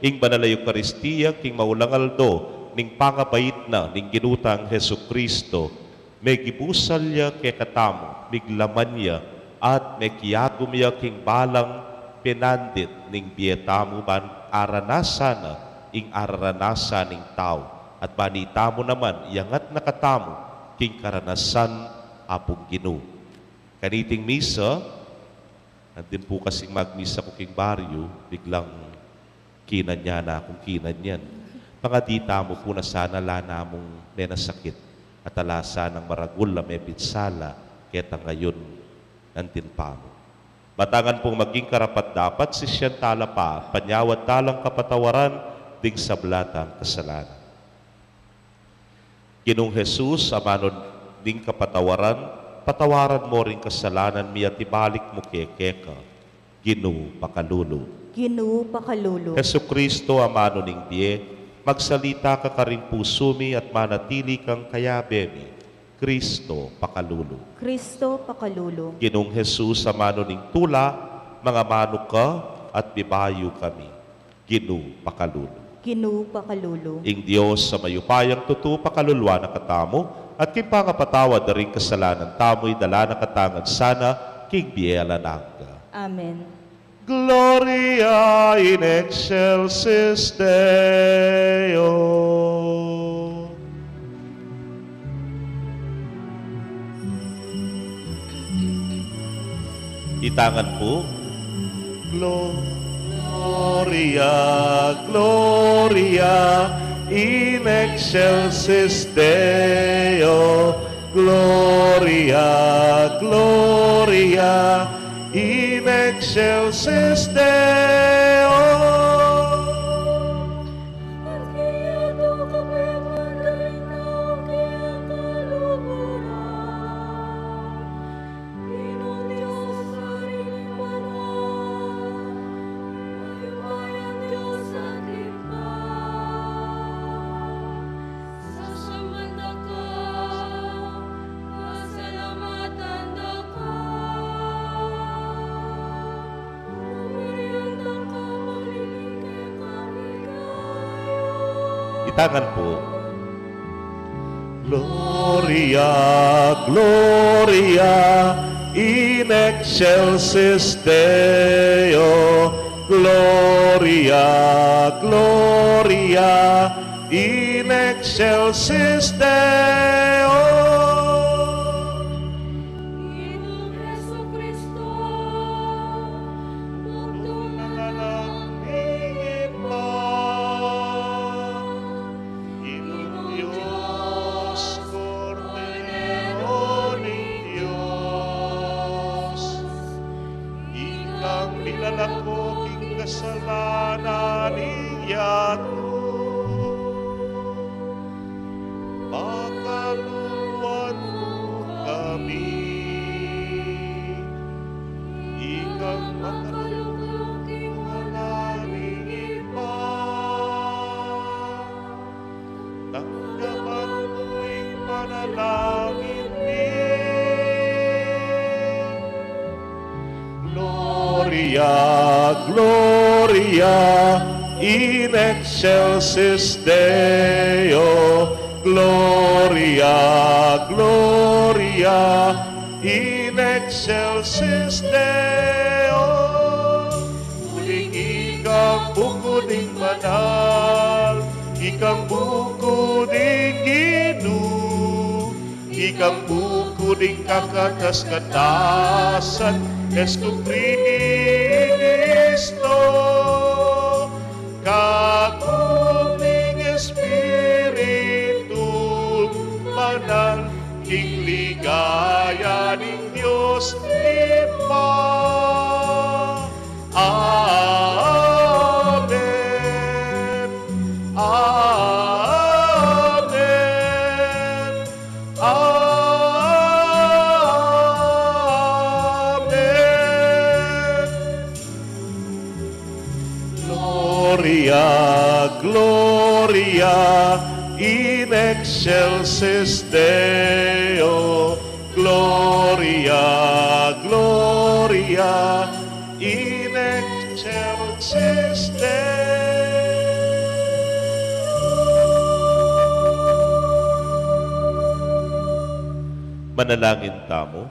ing banal a Eukaristia king maulang aldo ning pangabait na ning Ginu tang Jesucristo. Megibusal ya kekatamu, miglaman ya, at mekiagum ya king balang penandit ning bie tamu ban aranasan na ing araranasan ning tau, at ban itamu naman iyangat na katamu king karanasan a pung Ginu. Kaniting misa, nandin pu kasing magmisa ku king baryu, biglang kinanyan na kung kinanyan. Pangadi tamu pu na sana ala namung menasakit, at ala sanang maragul a mepinsala, ketang ngayun nandin pa mu. Matangan pung maging karapat-dapat, sisian tala pa, panyawad talang kapatawaran ding sabla tang kasalanan. Ginung Jesus, amanu ning kapatawaran, patawaran mu ring kasalanan mi at ibalik mu ke keka. Ginu, pakalulu. Ginu, pakalulu. Jesucristo, amanu ning bie, magsalita ka karing pusu mi at manatili kang kayabe mi. Cristo, pakalulu. Cristo, pakalulu. Ginung Jesus, amanu ning tula, mangamanu ka at bibayu kami. Ginu, pakalulu. Ginu, pakalulu. Ing Dios a mayupayang tutu pakaluluan na katamu, at king pangapatawad da ring kasalanan tamu, idala na katamu ngan sana king bie alang angga. Amen. Gloria in excelsis Deo. Itangan pu. Gloria, Gloria in excelsis Deo. Gloria, Gloria in excelsis Deo. Sasamban da ka, pasalamatan da ka, pupurian da ka, malilingke ka, ligaya. Itangan pu. Gloria, Gloria in excelsis Deo. Gloria, Gloria in excelsis Deo. Ginung Jesucristo, kasalanan ning yatu, pakaluluan mu kami. Ikang makalulung king ngalan ning Ibpa, tanggapan mu ing panalangin mi. Gloria, Gloria in excelsis Deo. Gloria, Gloria in excelsis Deo. Uling ikang bukud ing banal, ikang bukud ing Ginu, ikang bukud ing kakatas-katasan, Jesucristo, kaku ning Espiritu Banal, king ligaya ning Dios Ibpa. Amen. Amen. Amen. Gloria, Gloria in excelsis Deo. Gloria, Gloria in excelsis Deo. Manalangin tamu.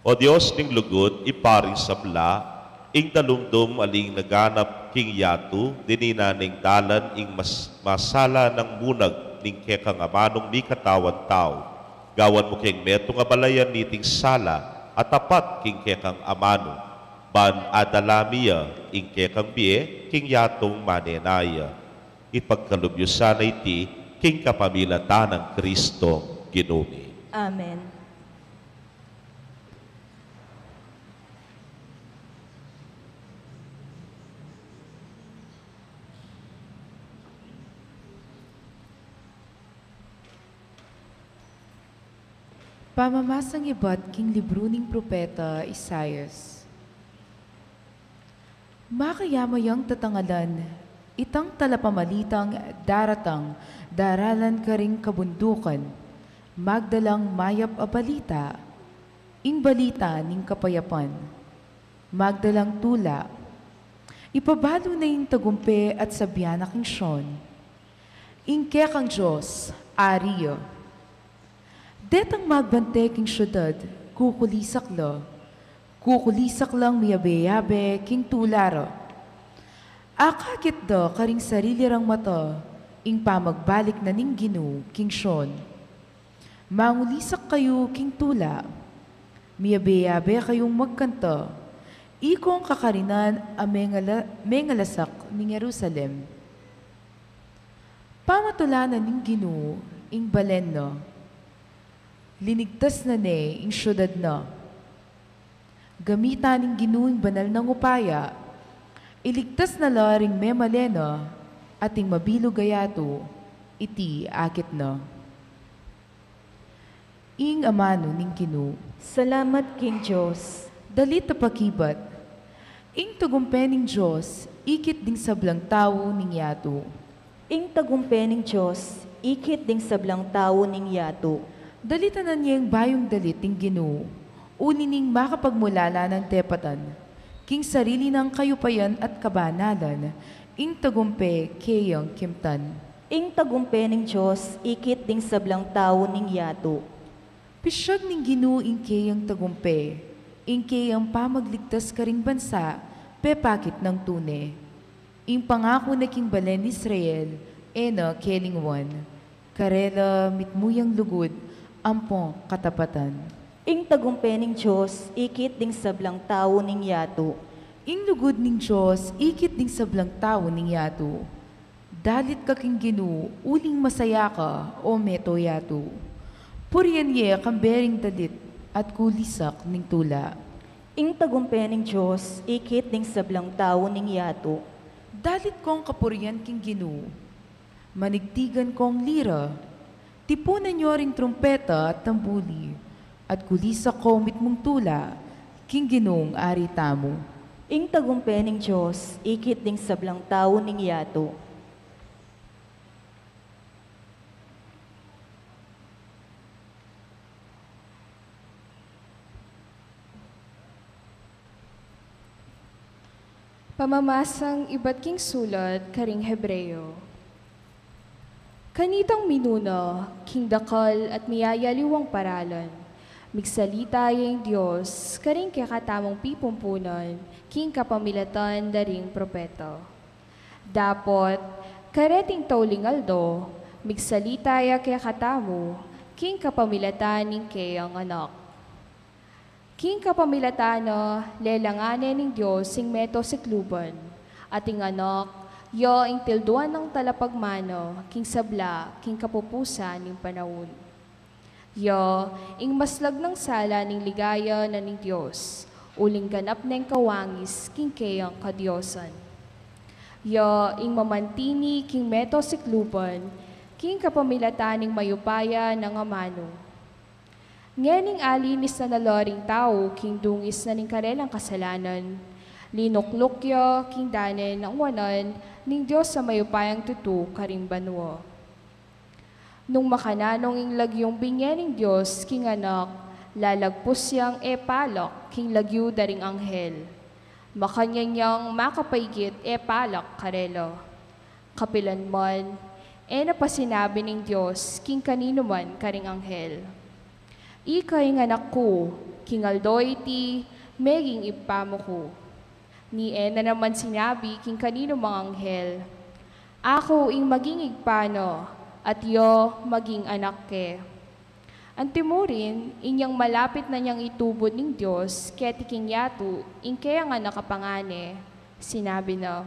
O Dios ning lugud, Ibpa ring sabla, ing talumdum aling naganap king yatu, dininan ning dalan ing mas-, masala nang munag ning kekang amanung mikatawan tau. Gawan mu keng metung a balayan niting sala a tapat king kekang amanu, ban adala mi ya ing kekang bie king yatung manenaya. Ipagkalub yu sana iti king kapamilatan nang Kristong Ginu mi. Amen. Pamamasang ibat king libru ning propeta Isaias. Makayamayang tatangalan, itang talapamalitang daratang daralan karing kabundukan, magdalang mayap a balita, ing balita ning kapayapan, magdalang tula, ipabalu na ing tagumpe at sabian na king Sion, ing kekang Dios, Ari ya. Detang magbante king siudad, kukulisak la, kukulisak lang miyabe-yabe king tula ra. Akakit da karing sarili rang mata ing pamagbalik na ning Ginu king Sion. Mangulisak kayu king tula, miyabe-yabe kayung magkanta, ikong kakarinan a mengala-, mengalasak ning Jerusalem. Pamatula na ning Ginu ing balen na, linigtas na ne ing siudad na. Gamitan ning Ginu ing banal nang upaya, iligtas na la ring memalen na, at ing mabilug a yatu, iti akit na. Ing amanu ning Ginu. Salamat king Dios. Dalit a pakibat. Ing tagumpe ning Dios, ikit ding sablang tau ning yatu. Ing tagumpe ning Dios, ikit ding sablang tau ning yatu. Dalitanan yeng bayung dalit ing Ginu, uli ning makapagmulala nang tepatan king sarili nang kayupayan at kabanalan, ing tagumpe keyang kimtan. Ing tagumpe ning Dios, ikit ding sablang tau ning yatu. Pisyag ning Ginu ing keyang tagumpe, ing keyang pamagligtas karing bansa, pepakit nang tune. Ing pangaku na king balen Israel, e na kelingwan. Karela mitmu yang lugud ampong katapatan. Ing tagumpe ning Dios, ikit ding sablang tau ning yatu. Ing lugud ning Dios, ikit ding sablang tau ning yatu. Dalit ka king Ginu, uling masaya ka, o meto yatu. Purian ye kambe ring dalit at kulisak ning tula. Ing tagumpe ning Dios ikit ding sablang tau ning yatu. Dalit kong kapurian king Ginu, manigtigan kong lira, tipunan yo ring trumpeta at tambuli, at kulisa ko mitmung tula king Ginung Ari tamu. Ing tagumpe ning Dios ikit ding sablang tau ning yatu. Pamamasang ibat king sulat karing Hebreo. Kanitang minuna king dakal at miyayaliwang paralan, migsalita ya ing Dios karing kekatamung pipumpunan king kapamilatan da ring propeta. Dapot kareting tauling aldo, migsalita ya kekatamu king kapamilatan ning keyang Anak. King kapamilatan na, lelangan ne ning Dios ing meto sikluban, at ing Anak ya ing tilduan nang talapagmana king sabla king kapupusan ning panaun. Ya ing maslag nang sala ning ligaya na ning Dios, uling ganap neng kawangis king keyang kadiosan. Ya ing mamantini king meto sikluban king kapamilatan ning mayupaya nang amanu. Ngening alinis na na la ring tau king dungis na ning karelang kasalanan, linukluk ya king dane nang wanan ning Dios a mayupayang tutu karing banua. Nung makananung ing lagyung binye ning Dios king Anak, lalagpus yang e palak king lagyu da ring anghel. Makanyan yang makapaigit e palak karela. Kapilan man, e na pa sinabi ning Dios king kaninu man karing anghel, "Ika ing Anak ku, king aldo iti meging Ibpa mu ku." Ni e na naman sinabi king kaninu mang anghel, "Aku ing maging Ibpa na, at ya maging Anak ke." Antimurin, inyang malapit na nang itubud ning Dios keti king yatu ing keyang Anak a pangane, sinabi na,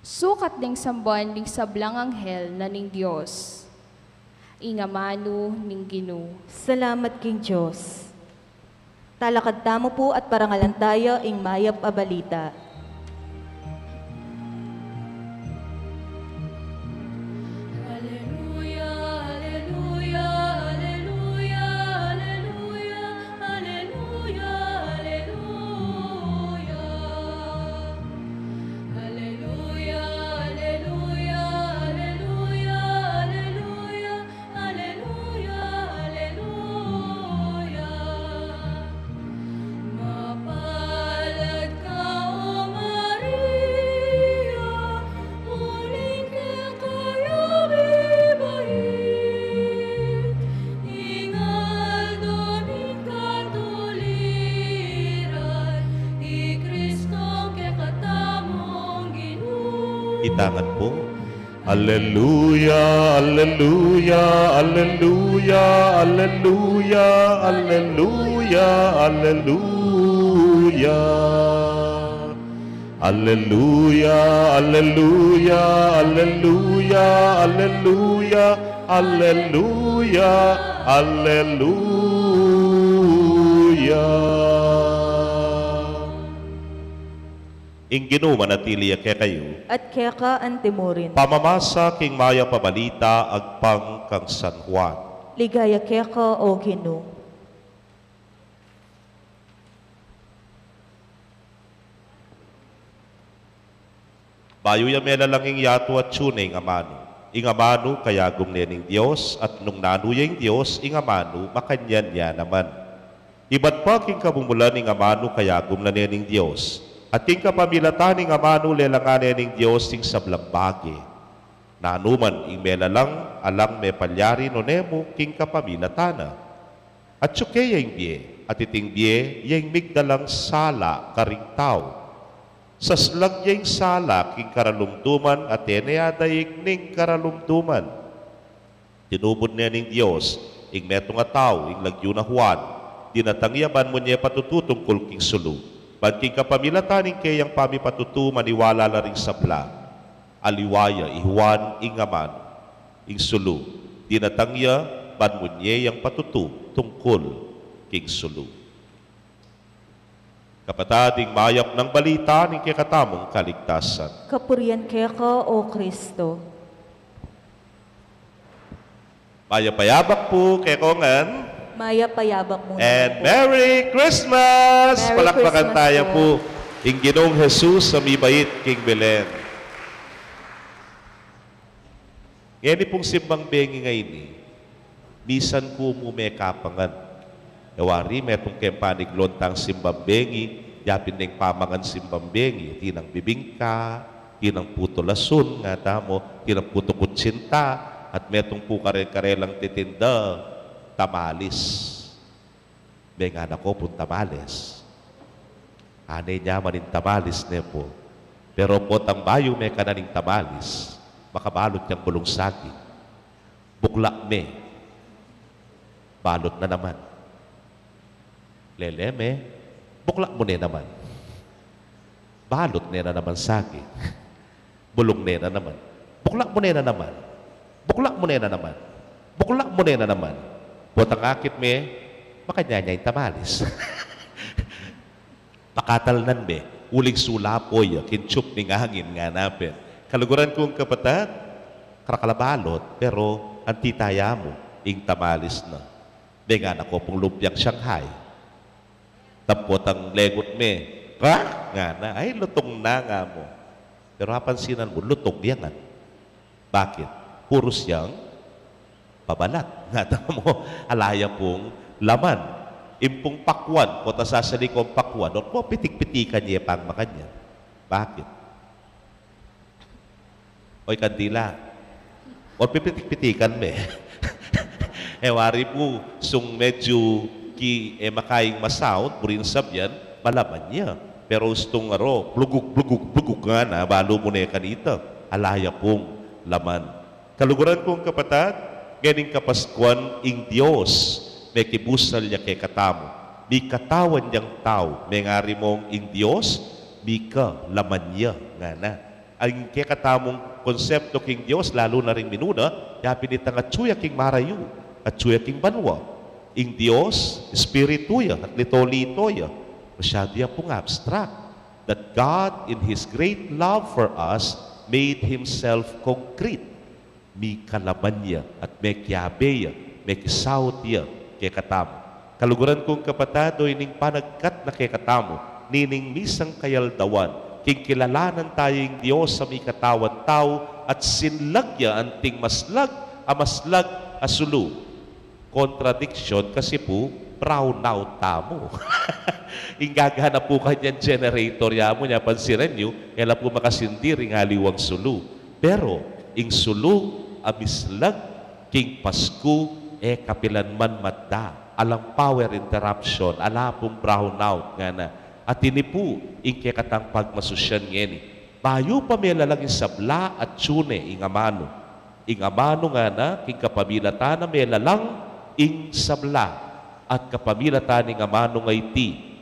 "Sukat deng samban ding sablang anghel na ning Dios." Ing amanu ning Ginu. Salamat king Dios. Talakad tamu pu at parangalan taya ing mayap a balita. Alleluia, alleluia, alleluia, alleluia. Alleluia, alleluia, alleluia, alleluia, alleluia, alleluia. Mapalad ka, O Maria, uling keka ya bibait ing aldo ning katuliran, i Kristu kekatamung Ginu. Itangan pu. Alleluia, alleluia, alleluia, alleluia, alleluia, alleluia. Alleluia, alleluia, alleluia, alleluia, alleluia, alleluia. Ing Ginu manatili ya kekayu. At keka antimurin. Pamamasa king mayap a balita agpang kang San Juan. Ligaya keka, O Ginu. Bayu ya melalang ing yatu, atyu ne ing amanu. Ing amanu kayagum ne ning Dios, at nung nanu ya ing Dios, ing amanu makanyan ya naman. Ibat pa king kamumulan ing amanu kayagum na ne ning Dios, at king kapamilatan ning amanu lelangan ne ning Dios ing sablang bage. Nanu man ing melalang, alang mepalyari nune mu king kapamilatan na. Atyu ke ya ing bie, at iting bie ya ing migdalang sala karing tau. Saslag ya ing sala king karalumduman, at e ne adaig ning karalumduman. Tinubud ne ning Dios ing metung a tau, ing lagyu na Juan, dinatang ya ban munye patutu tungkul king sulu, ban king kapamilatan ning keyang pamipatutu maniwala la ring sabla. Aliwa ya i Juan ing amanu. Ing sulu, dinatang ya ban munye yang patutu tungkul king sulu. Kapatad, ing mayap nang balita ning kekatamung kaligtasan. Kapurian keka, O Kristo. Mayap a yabak pu kekongan. Mayap a yabak mu naman pu. And Merry Christmas! Merry Christmas pu. Palakpakan taya pu ing Ginung Jesus a mibait king Belen. Ngeni pung simbang bengi ngeni, misan ku mu mekapangan. E wari, metung keng paniglon tang simbang bengi, yapin deng pamangan simbang bengi, atin nang bibingka, atin nang puto lasun, nga tamu, atin nang puto kutsinta, at metung pu kare-karelang titinda, tamales. Mengana ku pung tamales. Ane nya man ing tamales ne pu. Pero potang bayu mekanan ing tamales, makabalut yang bulung saging. Bukla me. Balut na naman. Lele me. Bukla mu ne naman. Balut ne na naman saging. Bulung ne na naman. Bukla mu ne na naman. Bukla mu ne na naman. Bukla mu ne na naman. Potang akit me, makanyan ya ing tamales. Pakatalnan me, uling sulapo ya, king tiyup ning angin, ngana pin. Kaluguran kung kapatad, karakal a balut, pero anti taya mu, ing tamales na. Mengana ku pung lumpiang Shanghai. Tapot ang legut me, krak! Ngana, ay, lutong na, nga mu. Pero apansinan mu, lutong ya ngan. Bakit? Purus yang pabalat. Nga tamu, ala ya pung laman. Ing pung pakwan, potang sasali kung pakwan, o mo, pitik-pitikan ye pang makanyan. Bakit? Oy, kandila. O pipitik-pitikan me. E wari pu, sung medyu ki, e makaing masaut, buring sabyan, malaman ya. Pero ustung aro, bluguk, bluguk, bluguk ngana, balu mu ne kanita. Ala ya pung laman. Kaluguran kung kapatad, ngening Kapaskuan ing Dios, mekibusal ya kekatamu. Mikatawan yang tau, mengari mung ing Dios, mika laman ya, ngana. Ing kekatamung konsepto king Dios, lalu na ring minuna, yapin itang atsu ya king marayu, atsu ya king banua. Ing Dios, Espiritu ya, at lito-lito ya. Masyadu ya pung abstract. That God, in His great love for us, made Himself concrete. Mika laman ya at mekiabe ya, mekisaut ya kekatamu. Kaluguran kung kapatad, o ining panagkat na kekatamu nining misang kayaldawan, king kilalanan taya ing Dios a mikatawan tau at sinlag ya anting maslag a maslag a sulu. Kontradiksyun kasi pu, brownout tamu. Ing gagana pu kanyan generator ya mu, nya pansinan yu, e la pu makasindi ring aliwang sulu. Pero ing sulu a mislag king Pasku, e kapilan man matda, alang power interruption, ala pung brownout, ngana. At ini pu ing kekatang pagmasusyan ngeni. Bayu pa melalang ing sabla, atsu ne ing amanu. Ing amanu, ngana, king kapamilatan na melalang ing sabla, at kapamilatan ning amanu a iti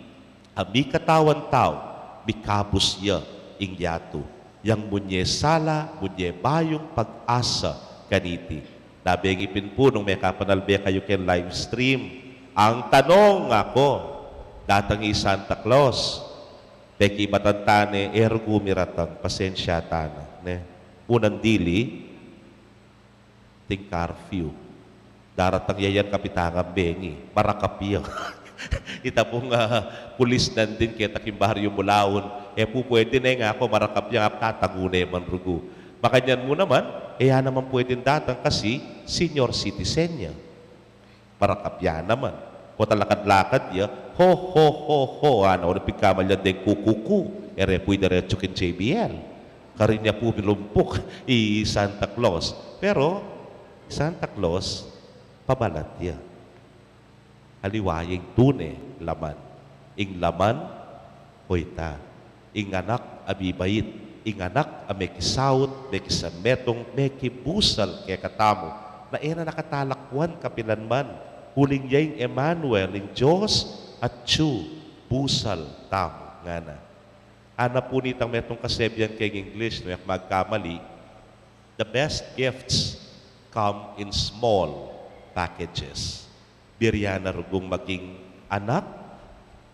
a mikatawan tau, mikabus ya ing yatu. Yang munye sala, munye bayung pag-asa kaniti. Nabengi pin pu nung mekapanalbe kayu king live stream, ang tanong, aku, datang i Santa Claus? Pekibatan ta ne, e rugu miratang, pasensya ta na, ne? Unang dili, ating curfew. Daratang ya yan, kapitangan bengi, marakap ya. Ita pung, ah, pulis nandin keta king Baryo Mulaon, e pu pwede ne, ngaku, marakap ya, tatagu ne man rugu. Makanyan mu naman, e ya naman pwedeng datang kasi senior citizen ya. Marakap ya naman. Kota lakad-lakad ya, ho, ho, ho, ho, ana, o, pigkamalyad deng kukuku, e re pu idiretsu king J B L. Karin ya pu milumpuk i Santa Claus. Pero, Santa Claus, pabalat ya. Aliwa ya ing tune laman. Ing laman, o ita, ing anak a mibait, ing anak a mekisaut, mekisanmetung, mekibusal kekatamu, na e na nakatalakwan kapilan man, uling ya ing Emmanuel, ing Dios atyu busal tamu, ngana. Ana pu nitang metung kasebian keng English, nung e ku magkamali, the best gifts come in small packages. Buri ya na rugung maging anak,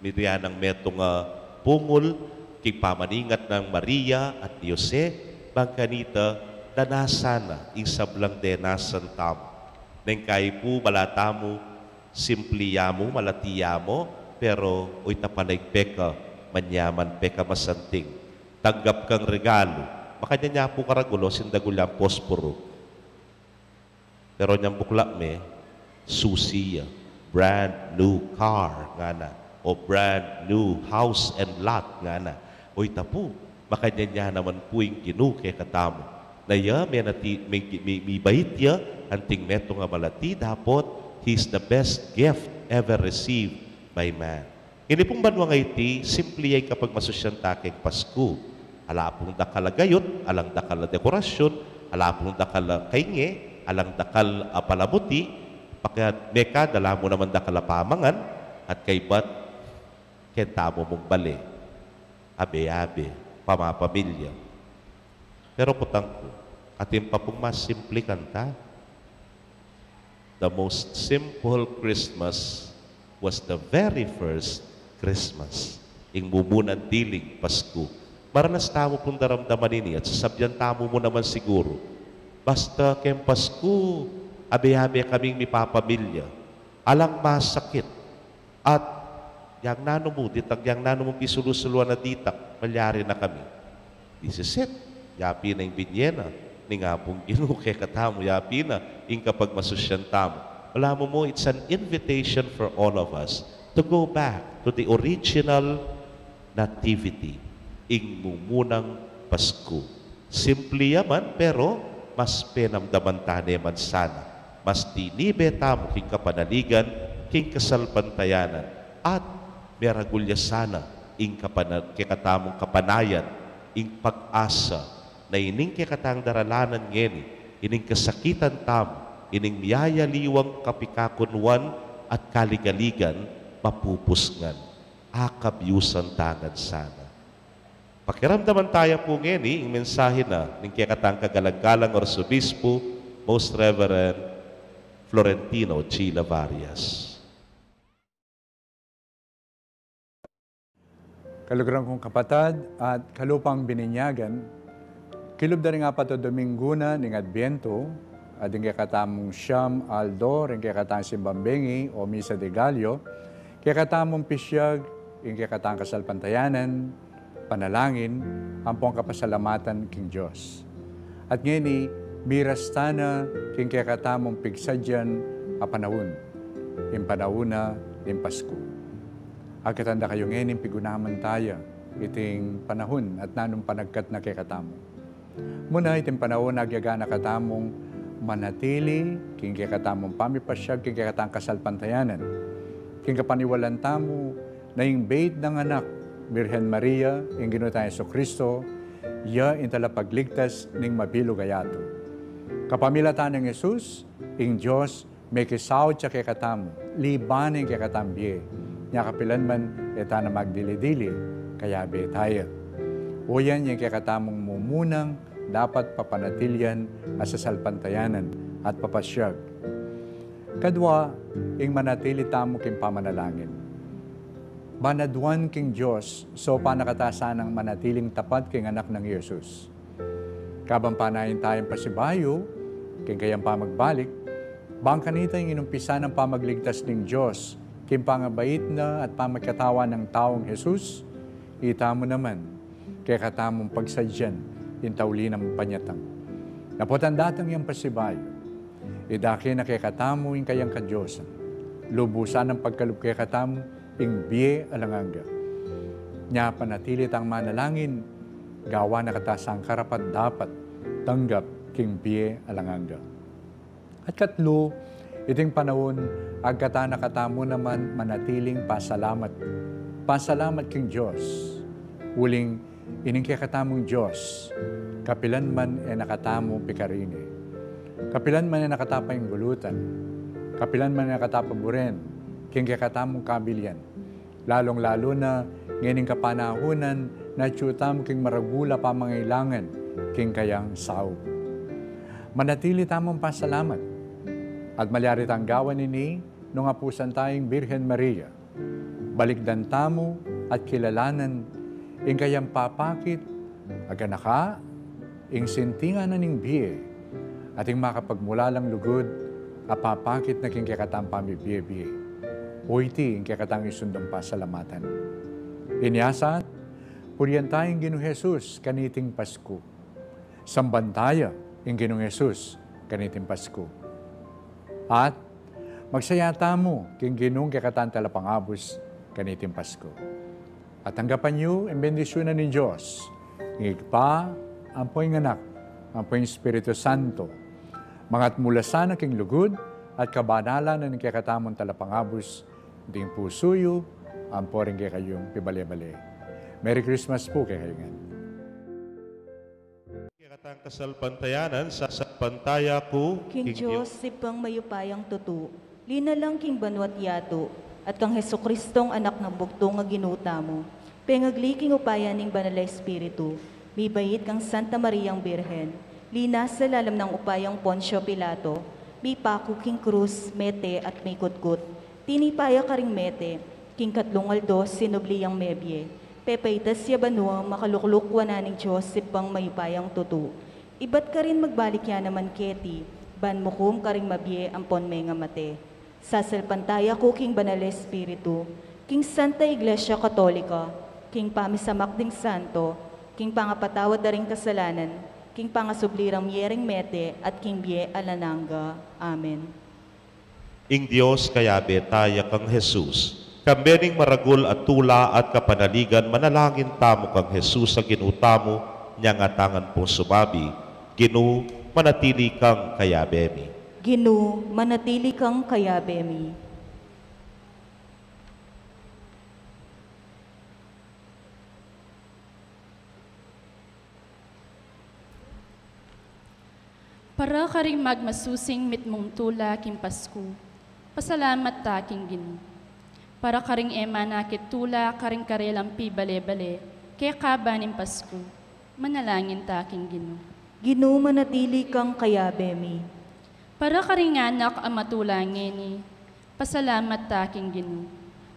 buri ya nang metung a pungul king pamaningat nang Maria at ni Jose, bang kanita danasan na ing sablang denasan tamu. Neng kai pu bala tamu, simpli ya mu, malati ya mu, pero oyta pala ing peka manyaman, peka masanting. Tanggap kang regalu. Makanyan ya pu karagul o sindagul yang posporo. Pero nyang bukla me, susi ya, brand new car, ngana, o brand new house and lot, ngana. Oyta pu, makanyan ya naman pu ing Ginu kekatamu. Na ya, menati, mi, mi, mibait ya, anting metung a malati, dapot, He's the best gift ever received by man. Ini pung banua ngeni, simpli ya ing kapagmasusyan ta keng Pasku. Ala pung dakal a gayut, alang dakal a dekorasyun, ala pung dakal a kainge, alang dakal a palamuti, paka mekad ala mu naman dakal a pamangan, at kaybat keng tamu mung bale, abe-abe, pamapamilya. Pero kutang ku, atin pa pung mas simpli kanita. The most simple Christmas was the very first Christmas. Ing mumunang diling Pasku. Maranas tamu pung daramdaman ini at sasabian tamu mu naman siguru. Basta keng Pasku, abe-abe kaming mipapamilya. Alang masakit. At yang nanu mu, ditang yang nanu mung pisulu-suluan a ditak, malyari na kami. This is it. Ya pin na ing binye na ning Apung Ginu kekatamu, ya pin na ing kapagmasusyan tamu. Balamu mu, it's an invitation for all of us to go back to the original nativity, ing mumunang Pasku. Simpli ya man, pero mas penamdaman ta ne man sana. Mas tinibe tamu king kapanaligan, king kasalpantayanan, at meragul ya sana ing kapana-, kekatamung kapanayan, ing pag-asa, na ining kekatang daralanan ngeni, ining kasakitan tamu, ining miyayaliwang kapikakunuan at kaligaligan, mapupus ngan. Akabyusan ta ngan sana. Pakiramdaman taya pu ngeni ing mensahe na ning kekatang kagalang-galang Arsobispo, Most Reverend Florentino G. Lavarias. Kaluguran kung kapatad at kalupang bininyagan, kilub da ring apat a Dominggu na ning Adbyento, at ing kekatamung siyam aldo ring kekatang simbang bengi o Misa de Gallo, kekatamung pisyag ing kekatang kasalpantayanan, panalangin, ampong kapasalamatan king Dios. At ngeni, miras ta na king kekatamung pigsadyan a panaun, ing panaun na ning Pasku. Agkatan da kayu ngeni pigunaman taya iting panaun at nanung panagkat na kekatamu. Muna iting panaun, agyaga na katamung manatili king kekatamung pamipasyag king kekatang kasalpantayanan. King kapaniwalan tamu na ing beit nang Anak, Birhen Maria, ing Ginu tang Jesucristo, ya ing talapagligtas ning mabilug a yatu. Kapamilatan nang Jesus, ing Dios mekisaut ya kekatamu, liban ing kekatang bie, nya kapilan man e ta na magdili-dili, kayabe taya. O yan ing kekatamung mumunang dapat papanatilian a sasalpantayanan at papasyag. Kadwa, ing manatili tamu king pamanalangin. Ban aduan king Dios, saupan na kata sanang manatiling tapat king Anak nang Jesus. Kabang panayan tayang pasibayu king kayang pamagbalik, bang kanita ing inumpisa nang pamagligtas ning Dios king pangabait na at pamagkatawan nang taung Jesus, itamu naman kekatamung pagsadyan ing tauli nang panyatang. Dapot ing datang yang pasibayu, idake na kekatamu ing kayang kadiosan, lubusan nang pagkalub kekatamu ing bie alang angga. Nya panatili tang manalangin, gawan na kata sang karapat-dapat tanggap king bie alang angga. At katlu, iting panaun, agkatan na katamu naman manatiling pasalamat. Pasalamat king Dios. Uling ining kekatamung Dios, kapilan man e na katamu pikarini. Kapilan man e na kata painggulutan. Kapilan man e na kata paburen king kekatamung kabilian. Lalung-lalu na ngening kapanahunan na atyu tamu king maragul a pamangailangan king kayang saup. Manatili tamung pasalamat. At malyari tang gawan ini nung apusan taya ing Birhen Maria. Balikdan tamu at kilalanan ing kayang papakit, aganaka ing sintingan na ning bie, at ing makapagmulalang lugud a papakit na king kekatang pamibie-bie. O iti ing kekatang isundung pasalamatan. Inya sa, purian taya ing Ginung Jesus kaniting Pasku. Samban taya ing Ginung Jesus kaniting Pasku. At magsaya tamu king Ginung kekatang talapangabus kaniting Pasku. At tanggapan yu ing bendisyunan ning Dios, ing Ibpa, ampo ing Anak, ampo ing Espiritu Santo. Mangatmu la sana king lugud at kabanalan na ning kekatamung talapangabus, ding pusu yu, ampo ring kekayung pibale-bale. Merry Christmas pu kekayu ngan. Kekatang kasalpantayanan, sasalpantaya ku king Dios, Ibpang mayupayang tutu, linalang king banua't yatu, at kang Jesucristong Anak nang bugtung a Ginu tamu, pengagli king upaya ning Banal a Espiritu, mibait kang Santa Mariang Birhen, linasa lalam nang upayang Poncio Pilato, mipaku king krus, mete at mikutkut, tinipa ya karing mete, king katlung aldo sinubli yang mebie, pepaitas ya banua, makalukluk wanan ning Dios Ibpang mayupayang tutu. Ibat karin magbalik ya naman keti, ban mukum karing mabie ampon mengamate. Sasalpantaya ku king Banal a Espiritu, king Santa Iglesia Katolika, king pamisamak ding santo, king pangapatawad da ring kasalanan, king pangasubli rang mie ring mete, at king bie alang angga. Amen. Ing Dios kayabe taya kang Jesus, kambe ning maragul a tula at kapanaligan, manalangin tamu kang Jesus a Ginu tamu, nyang atangan pung sumabi, Ginu, manatili kang kayabe mi. Ginu, manatili kang kayabe mi. Para karing magmasusing mitmung tula king Pasku, pasalamat ta king Ginu. Para karing e manakit tula karing karelang pibale-bale kekaba ning Pasku, manalangin ta king Ginu. Ginu, manatili kang kayabe mi. Para karing anak a matula ngeni, pasalamat ta king Ginu.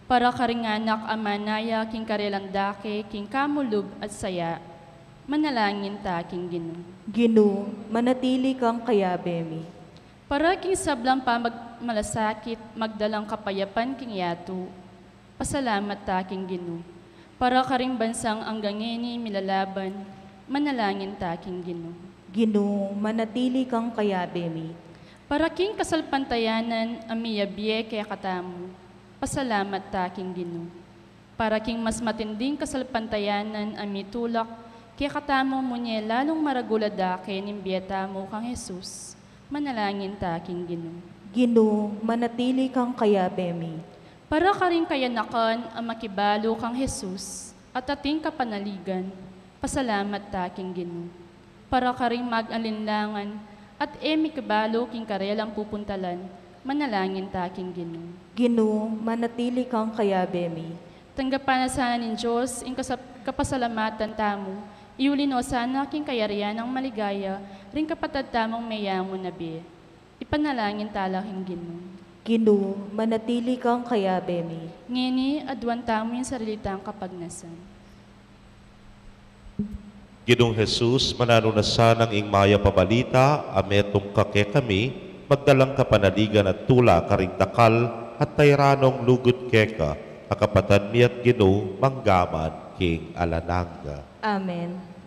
Para karing anak a manaya king karelang dake king kamulub at saya, manalangin ta king Ginu. Ginu, manatili kang kayabe mi. Para king sablang pamagmalasakit, magdalang kapayapan king yatu, pasalamat ta king Ginu. Para karing bansang anggang ngeni milalaban, manalangin ta king Ginu. Ginu, manatili kang kayabe mi. Para king kasalpantayanan a miyabie kekatamu, pasalamat ta king Ginu. Para king mas matinding kasalpantayanan a mitulak kekatamu, munye lalung maragul a dake ning bie tamu kang Jesus, manalangin ta king Ginu. Ginu, manatili kang kayabe mi. Para karing kayanakan a makibalu kang Jesus at ating kapanaligan, pasalamat ta king Ginu. Para karing mag-alinlangan at e mikibalu king karelang pupuntalan, manalangin ta king Ginu. Ginu, manatili kang kayabe mi. Tanggapan na sana ning Dios ing kasap-, kapasalamatan tamu, iuli no sana king kayarian nang maligaya ring kapatad tamung meyangu na bie. Ipanalangin ta la king Ginu. Ginu, manatili kang kayabe mi. Ngeni, aduan tamu ing sarili tang kapagnasan. Ginung Jesus, mananu na sanang ing mayap a balita a metung ka kekami, magdalang kapanaligan at tula karing dakal at tairanong lugud keka, a kapatad mi at Ginu, mangga man king alang angga. Amen.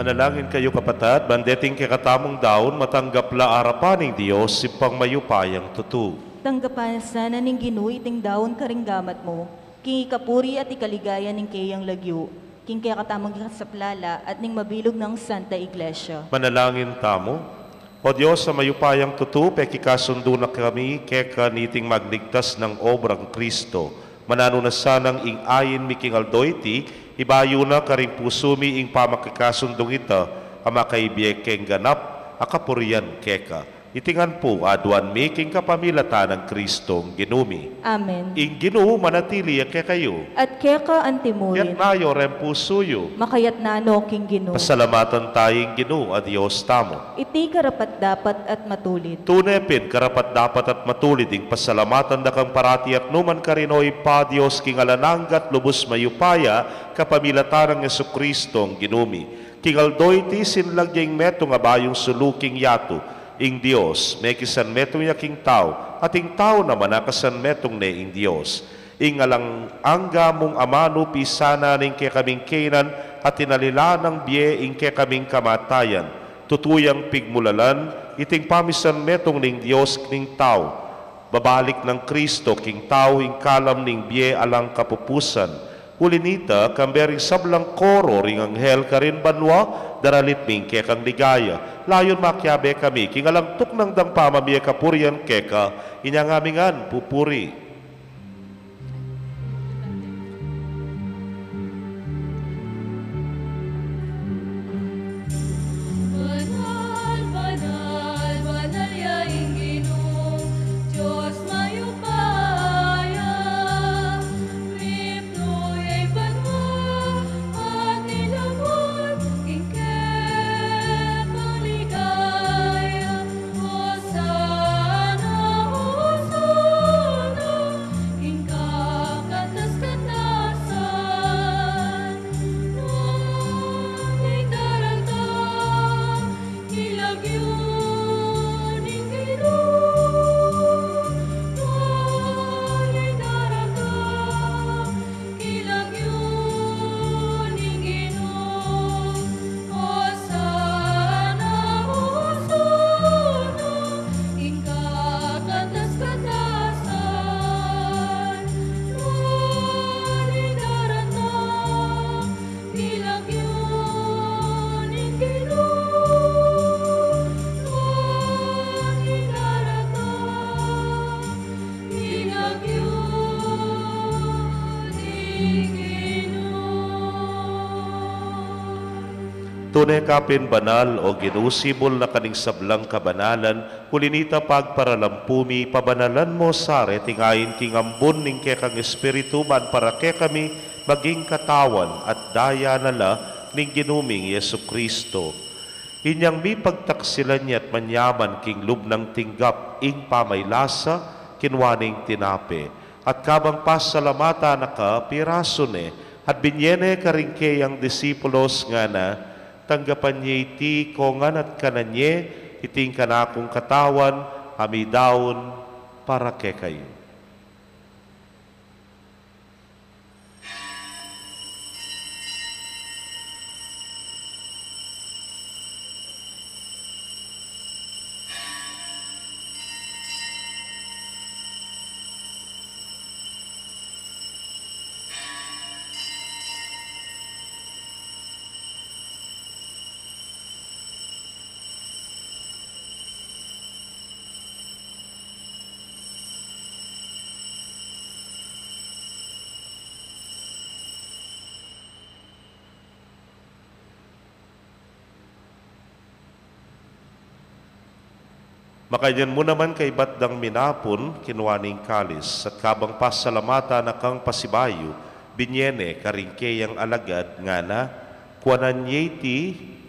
Manalangin kayu, kapatad, ban deting kekatamung daun matanggap la arapan ning Dios, Ibpang mayupayang tutu. Tanggapan na sana ning Ginu iting daun karing gamat mu, king ikapuri at ikaligaya ning keyang lagyu, king kekatamung ikasaplala at ning mabilug nang Santa Iglesia. Manalangin tamu. O Dios a mayupayang tutu, pekikasundu na kami keka niting magligtas nang obrang Kristo. Mananu na sanang ing ain mi king aldo iti, ibayu na karing pusu mi ing pamakikasundung ita, a makaibie keng ganap a kapurian keka. Iti ngan pu aduan mi king kapamilatan nang Kristong Ginu mi. Amen. Ing Ginu manatili ya kekayu. At keka antimurin. Iyatas yu reng pusu yu. Makayatas no king Ginu. Pasalamatan taya ing Ginu a Dios tamu. Iti karapat-dapat at matulid. Tune pin karapat-dapat at matulid ing pasalamatan da kang parati at nukarin man, O Ibpa, Dios king alang angga at lubus mayupaya, kapamilatan nang Jesukristong Ginu mi. King aldo iti sinlag ya ing metung a bayung sulu king yatu, ing Dios, mekisanmetung ya king tau, at ing tau naman akasanmetung ne ing Dios. Ing alang angga mung amanu pisanan ing kekaming kainan, at inalilan nang bie ing kekaming kamatayan. Tutu yang pigmulalan iting pamisanmetung ning Dios ning tau. Babalik nang Kristo king tau ing kalam ning bie alang kapupusan. Uli nita, kambe ring sablang koro ring anghel karin banua, daralit mi ing kekang ligaya. Layun makiabe kami king alang tuknang dang pamamie kapurian keka, inya ngan mi ngan pupuri. Banal, banal, banal ya ing Ginu, Dios mayupaya, mipnu ya ing banua, at ing lagyu, king kekang ligaya. Hosana, Hosana, ing kakatas-katasan. Nung ing daratang ing lagyu ning Ginu, nung ing daratang ing lagyu ning Ginu, Hosana, Hosana, ing kakatas-katasan. Nung ing daratang ing lagyu ning Ginu, nung ing daratang ing lagyu ning Ginu. Tune ka pin banal, O Ginu, sibul na ka ning sablang kabanalan, uli nita pagparalampu mi, pabanalan mu sa reting ain king ambun ning kekang Espiritu, ban para kekami maging katawan at daya na la ning Ginu ming Jesucristo. Inyang mipagtaksilan ya at manyaman king lub nang tinggap ing pamaylasa, kinua ne ing tinape, at kabang pasalamatan na ka, pirasu ne, at binye ne karing keyang disipulos, ngana, tanggapan ye iti kongan at kanan ye, iti ing kanakung katawan, a midaun para kekayu. Makanyan mu naman kaybat dang minapun, kinua ne ing kalis, at kabang pasalamatan na kang pasibayu, binye ne karing keyang alagad, ngana, kuanan ye iti,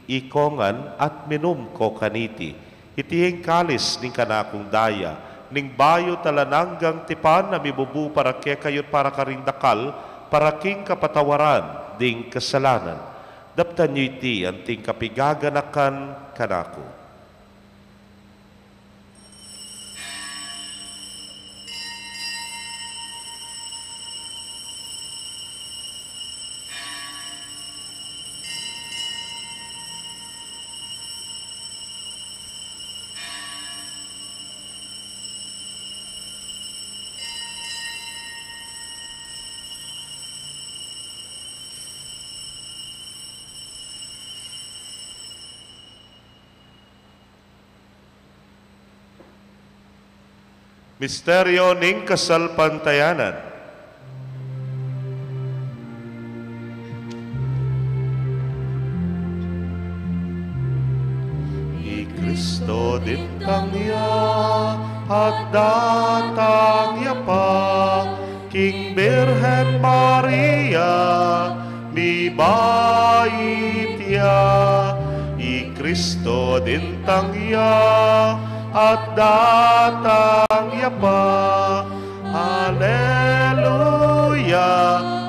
ikongan, at minum ko kaniti. Iti ing kalis ning kanakung daya, ning bayu at alang anggang tipan, a mibubu para kekayu at para karing dakal, para king kapatawaran ding kasalanan. Daptan yu iti anting kapigaganakan kanaku. Misteryo ning kasalpantayanan. I Kristo dintang ya at datang ya pa king Birhen Maria, mibait ya. I Kristo dintang ya at datang ya pa. Aleluya,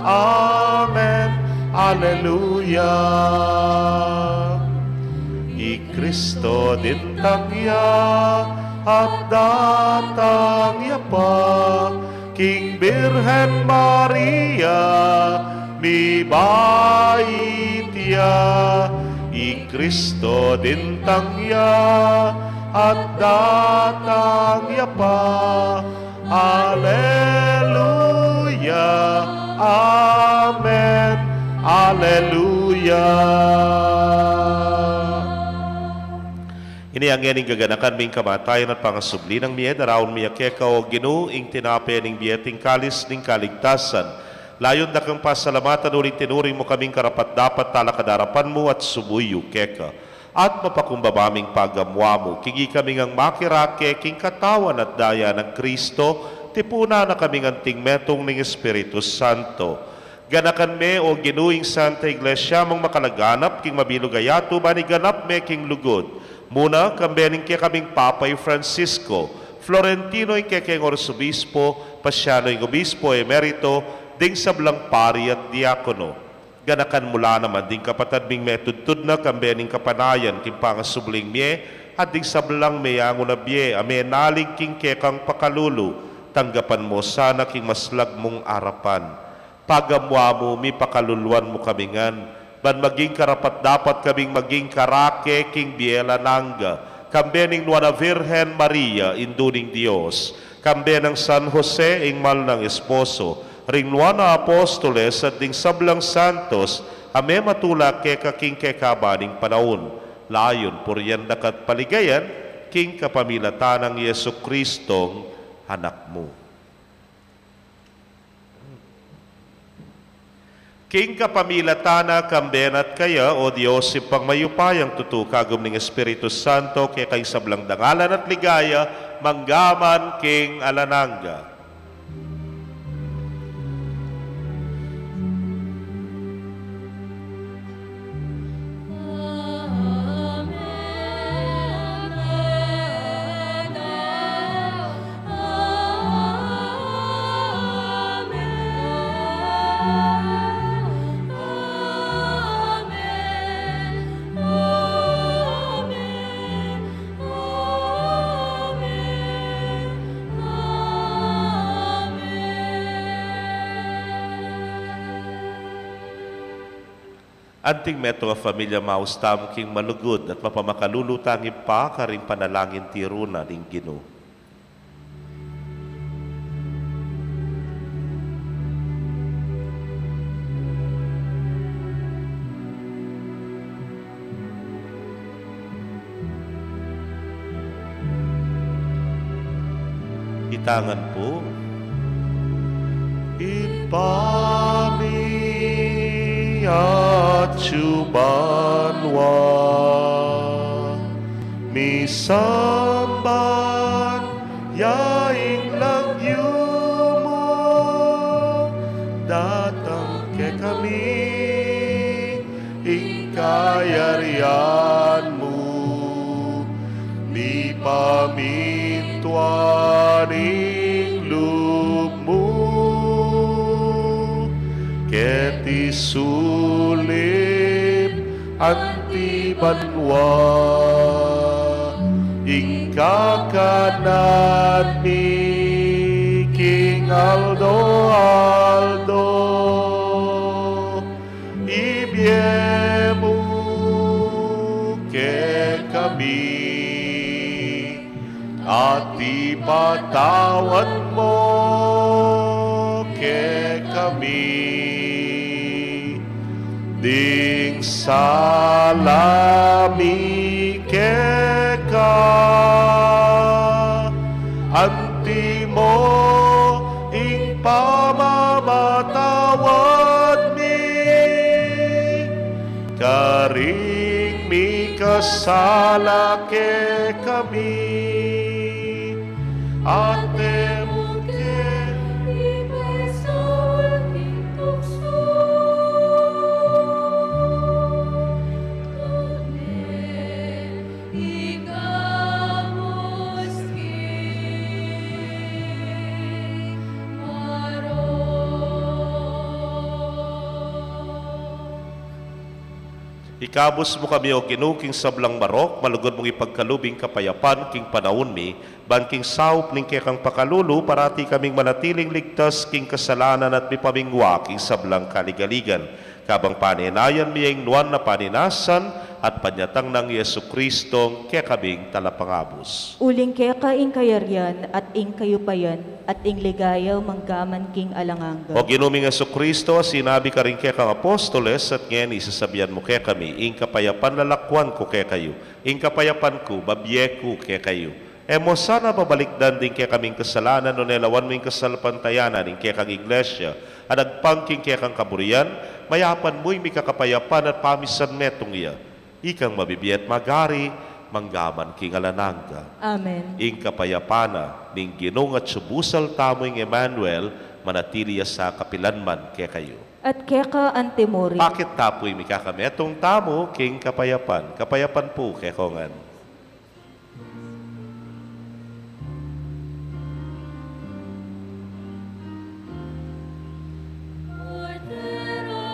amen, aleluya. I Kristo dintang ya at datang ya pa king Birhen Maria, mibait ya. I Kristo dintang ya at datang ya pa. Aleluya, amen, aleluya. Ini ngeni ing gaganakan mi ing kamatayan at pangasubli nang mie, daraun mi ya keka, o Ginu, ing tinape ning bie at ing kalis ning kaligtasan. Layun da kang pasalamatan uling tinuring mu kaming karapat-dapat talakad king arapan mu at sumuyu keka. At mapakumbaba ming pagamuan mu, king ikami ngang makirake king katawan at daya nang Kristo, tipunan na kaming anting metung ning Espiritu Santo. Ganakan me, o Ginu, ing Santa Iglesia mung makalaganap king mabilug a yatu, ban iganap me king lugud. Muna, kambe ning kekaming Papa i Francisco, Florentino ing kekeng Arsobispo, Paciano ing Obispo Emerito, ding sablang pari at diakono. Ganakan mu la naman ding kapatad ming metudtud na kambe ning kapanayan king pangasubling mie, at ding sablang meyangu na bie a menalig king kekang pakalulu, tanggapan mu sana king maslag mung arapan. Pagamuan mu, mipakaluluan mu kami ngan, ban maging karapat-dapat kaming maging karake king bie alang angga, kambe ning Nuan a Virgen Maria, Indu ning Dios, kambe nang San Jose, ing mal nang esposo, ring nuan a apostoles, at ding sablang santos a mematula keka king kekaban ning panaun, layun purian daka at paligayan, king kapamilatan nang Jesukristong Anak mu. King kapamilatan na, kambe na at kaya, o Dios, Ibpang mayupayang tutu, kagum ning Espiritu Santo, keka ing sablang dangalan at ligaya, mangga man king alang angga. Anting metung a familia, maus tamu king malugud at mapamakalulu tang Ibpa karing panalangin tiru na ning Ginu. Itangan pu. Ibpa mi atsu banua, misamban ya ing lagyu mu, datang kekami ing kayarian mu, mipamintuan ing lub mu keti sulip anti banua. Ing kakanan mi king aldo-aldo ibie mu kekami, at ipatawad mu kekami ding sala mi keka, anti Ring mikasala kekami, at e mu ke ipaisaul king tuksu, kundi ikabus king marok. Ikabus mu kami, O Ginu, king sablang marok, malugud mung ipagkalub ing kapayapan king panaun mi, ban king saup ning kekang pakalulu, parati kaming manatiling ligtas king kasalanan at mipamingwa king sablang kaligaligan. Kabang panenayan mi ing nuan a paninasan at panyatang nang Jesucristong kekaming Talapangabus. Uling keka ing kayarian at ing kayupayan at ing ligaya manggaman king alang angga. O Ginu ming Jesucristo, sinabi ka karing kekang apostoles, at ngeni sasabian mu kekami, ing kapayapan lalakwan ku kekayu, ing kapayapan ku babie ku kekayu. E mu sana babalikdan ding kekaming kasalanan, nune lawan mu ing kasalpantayanan ning kekang Iglesia a nagpang king kekang kaburian, mayapan mu ing mikakapayapan at pamisan metung ya. Ikang mabibie at magari manggaman king alang angga. Amen. Ing kapayapan na ning Ginung atsu busal tamu ing Emmanuel, manatili ya sa kapilan man kekayu. At keka antimurin. Pakit ta pu ing mikakametung tamu king kapayapan. Kapayapan pu kekongan. Kordero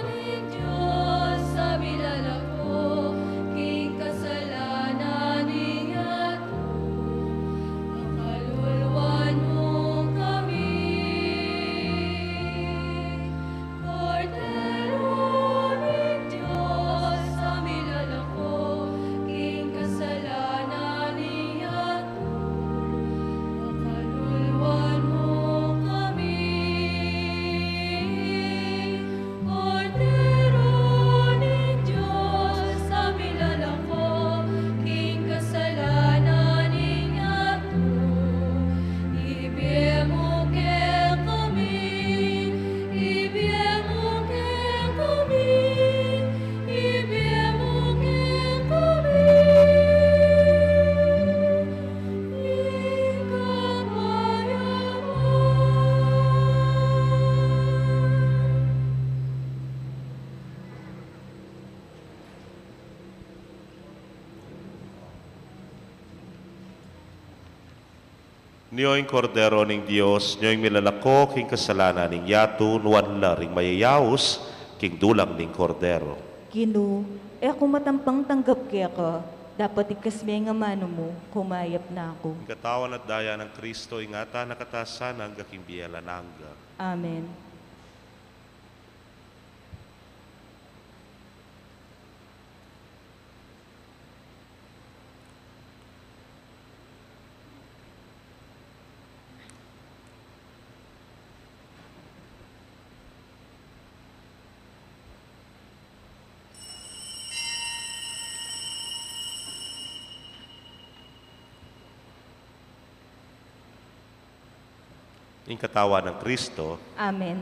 ning Dios, a milalako king kasalanan ning yatu, pakaluluan mu kami. Kordero ning Dios, a milalako king kasalanan ning yatu, pakaluluan mu kami. Kordero ning Dios, a milalako king kasalanan ning yatu, ibie mu kekami, ibie mu kekami, ibie mu kekami ing kapayapan. Nyo ing Kordero ning Dios, nyo ing milalako king kasalanan ning yatu, nuan la ring mayayaus king dulang ning Kordero. Ginu, e ku matampang tanggap keka, dapot igkas me ing amanu mu, kumayap na ku. Ing katawan at daya nang Kristo, ingatan na katasan angga king bie alang angga. Amen. Ing katawan nang Kristo. Amen.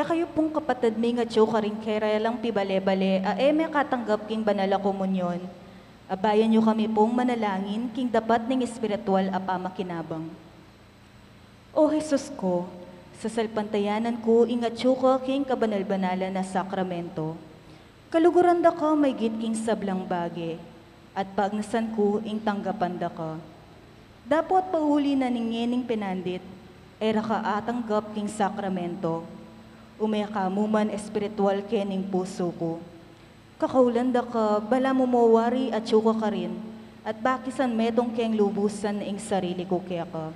Kekayu pung kapatad mi ngan atyu karing kerelang pibale-bale a e mekatanggap king banal a komunyon, abayan yu kami pung manalangin king dapat ning espiritual a pamakinabang. O Jesus ku, sasalpantayanan ku ing atyu ka king kabanal-banalan a sakramento. Kaluguran da ka maygit king sablang bage, at pagnasan ku ing tanggapan da ka. Dapot pauli na ning ngening penandit, e ra ka atanggap king sakramento. Ume ka mu man espiritual kening pusu ku. Kakaulan da ka, balamu mo wari atyu ka karin, at bakisan metung keng lubusan ing sarili ku keka.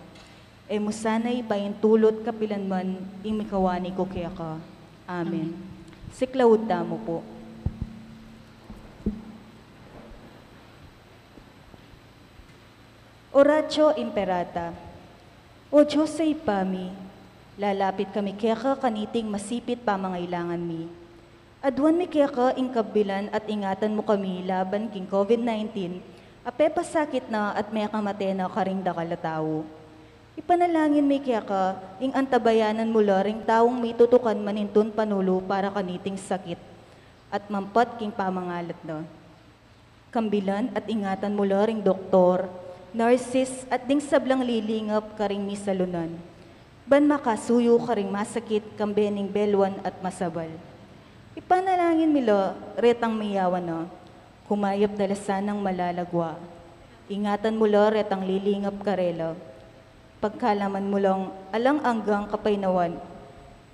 E mu sana ipaintulut kapilan man ing mikawani ku keka. Amen. Amen. Siklaud tamu pu. Oratio Imperata. O Dios a Ibpa mi, lalapit kami keka kaniting masipit pamangailangan mi. Aduan mi keka ing kabilan at ingatan mu kami laban king COVID nineteen a pepasakit na at mekamate na karing dakal a tau. Ipanalangin mi keka ing antabayanan mu la ring taung mitutukan manintun panulu para kaniting sakit at mampat king pamangalat na. Kambilan at ingatan mu la ring doktor, nurses, at ding sablang lilingap karing misalunan, ban makasuyu karing masakit kambe ning belwan at masabal. Ipanalangin mi la retang miyawan na, kumayap da la sanang malalagwa. Ingatan mu la retang lilingap karela. Pagkalaman mu lang alang anggang kapaynawan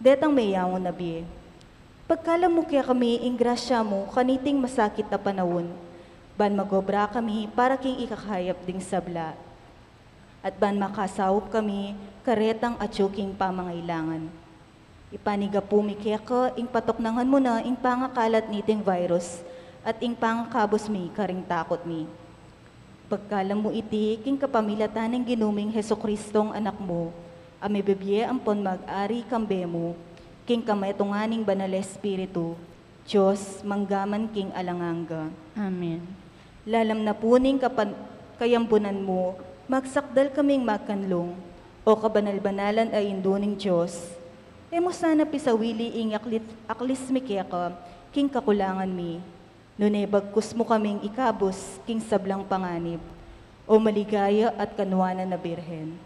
detang meyangu na bie. Pagkalam mu kekami ing grasya mu kaniting masakit a panaun, ban magobra kami para king ikakayap ding sabla, at ban makasaup kami karetang atyu king pamangailangan. Ipanigapu mi keka ing patuknangan mu na ing pangakalat niting virus at ing pangakabus mi karing takut mi. Pagkalam mu iti king kapamilatan ning Ginu ming Jesucristong Anak mu, a mibibie ampon mag-ari kambe mu, king kametungan ning Banal a Espiritu, Dios, mangga man king alang angga. Amen. Lalam na pu ning kapan-, kayambunan mu, magsakdal kaming magkanlung, O kabanal-banalan a Indu ning Dios. E mu sana pisawili ing aklit-, aklis mi keka king kakulangan mi, nune bagkus mu kaming ikabus king sablang panganib, O maligaya at kanuanan a Birhen.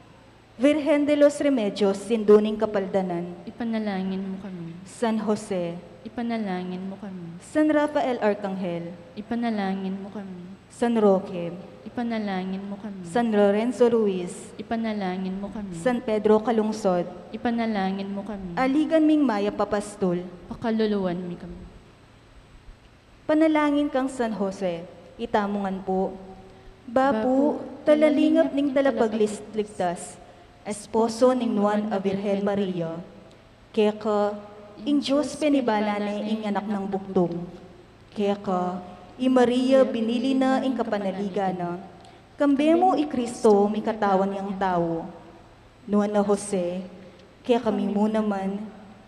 Virgen de los Remedios, Indu ning Kapaldanan. Ipanalangin mu kami. San Jose. Ipanalangin mu kami. San Rafael Arcangel. Ipanalangin mu kami. San Roque. Ipanalangin mu kami. San Lorenzo Ruiz. Ipanalangin mu kami. San Pedro Calungsod. Ipanalangin mu kami. Aligan ming mayap a pastul. Pakaluluan mi kami. Panalangin kang San Jose, itamu ngan pu. Bapu, talalingap ning talapagligtas, esposo ning Nuan a Virgen Maria. Keka, ing Dios penibala ne ing Anak nang Bugtung. Keka, i Maria binili na ing kapanaligan na. Kambe mu i Cristo mikatawan yang tau. Nuan a Jose, kekami mu naman,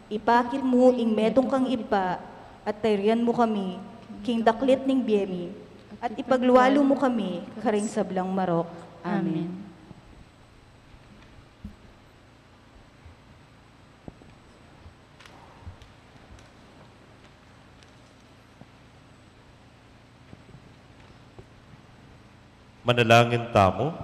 ipakit mu ing metung kang Ibpa, at tayrian mu kami king daklit ning bie mi, at ipaglualu mu kami karing sablang marok. Amen. Amen. Manalangin tamu.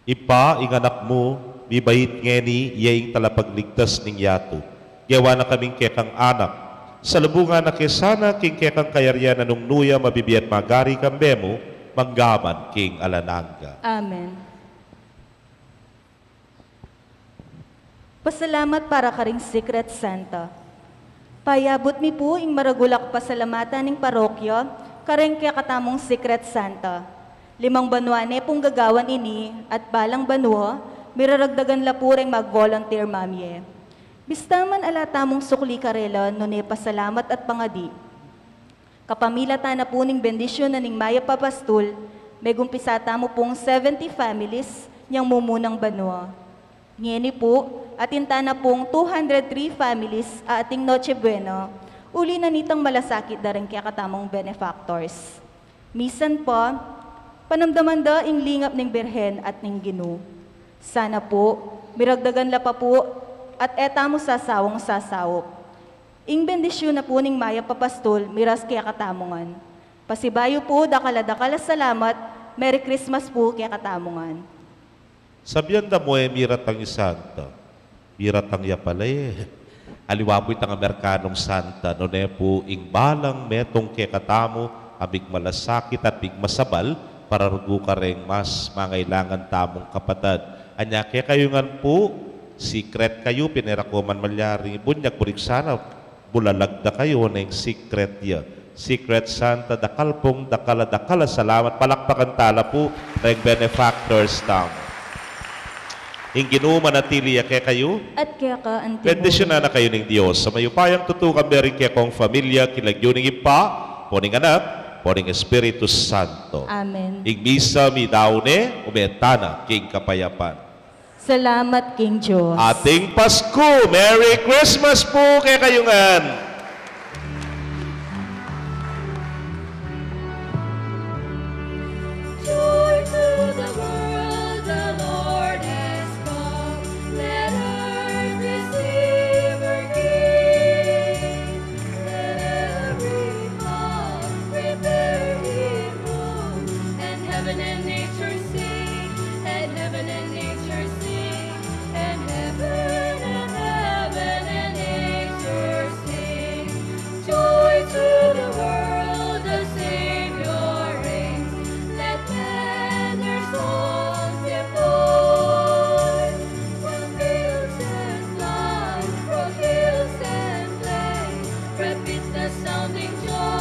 Ibpa, ing Anak mu, mibait ngeni, iya ing talapagligtas ning yatu. Gewa na kaming kekang anak. Salubungan na ke sana king kekang kayarian a nung nu ya mabibie at magari kambe mu, mangga man king alang angga. Amen. Pasalamat para karing Secret Santa. Payabut mi pu ing maragul a kapasalamatan ning parokya kareng kekatamung Secret Santa. Limang banua ne pung gagawan ini, at balang banua, miraragdagan la pu reng mag-volunteer mamie. Bista man ala tamung sukli karela nune pasalamat at pangadi. Kapamilatan na pu ning bendisyun na ning Mayap a Pastul, megumpisa tamu pung seventy families nyang mumunang banua. Ngeni pu, atin tana pung two hundred three families a ating Noche Buena, uli na nitang malasakit da ring kekatamung benefactors. Misan pa, panamdaman da ing lingap ning Birhen at ning Ginu. Sana pu, miragdagan la pa pu at e tamu sasawang sasaup. Ing bendisyun na pu ning Mayap a Pastul miras kekatamu ngan. Pasibayu pu, dakal a dakal a salamat. Merry Christmas pu kekatamu ngan. Sabian da mu e, miratang i Santa. Miratang ya pala e. Aliwa pu itang Amerikanung Santa, nune pu ing balang metung kekatamu a migmalasakit at migmasabal para ruguk kareng mas mangailangan tamung kapatad. Anya kekayu ngan pu, secret kayu, pin e ra ko man malyari bunyag, bulig sana bulalag da kayu neng secret ya. Secret Santa, dakal pung dakal a dakal a salamat. Palakpakan tala pu reng benefactors tamu. Ing Ginu manatili ya kekayu. At keka antimu. Bendisyunan na kayu ning Dios a mayupayang tutu, kambe ring kekong familia, king lagyu ning Ibpa, ampo ning Anak, ampo ning Espiritu Santo. Amen. Ing misa meyari ne, ume tana king kapayapan. Salamat king Dios. Ating Pasku, Merry Christmas pu kekayu ngan. Joy to the world, the Lord has come. Let earth receive her King. Let every heart prepare him room. And heaven and nature sing, and heaven and nature sing, and heaven and heaven and nature sing. Joy to the world, the Savior reigns. Let men their songs employ. From fields and floods, from hills and plains, repeat the sounding joy.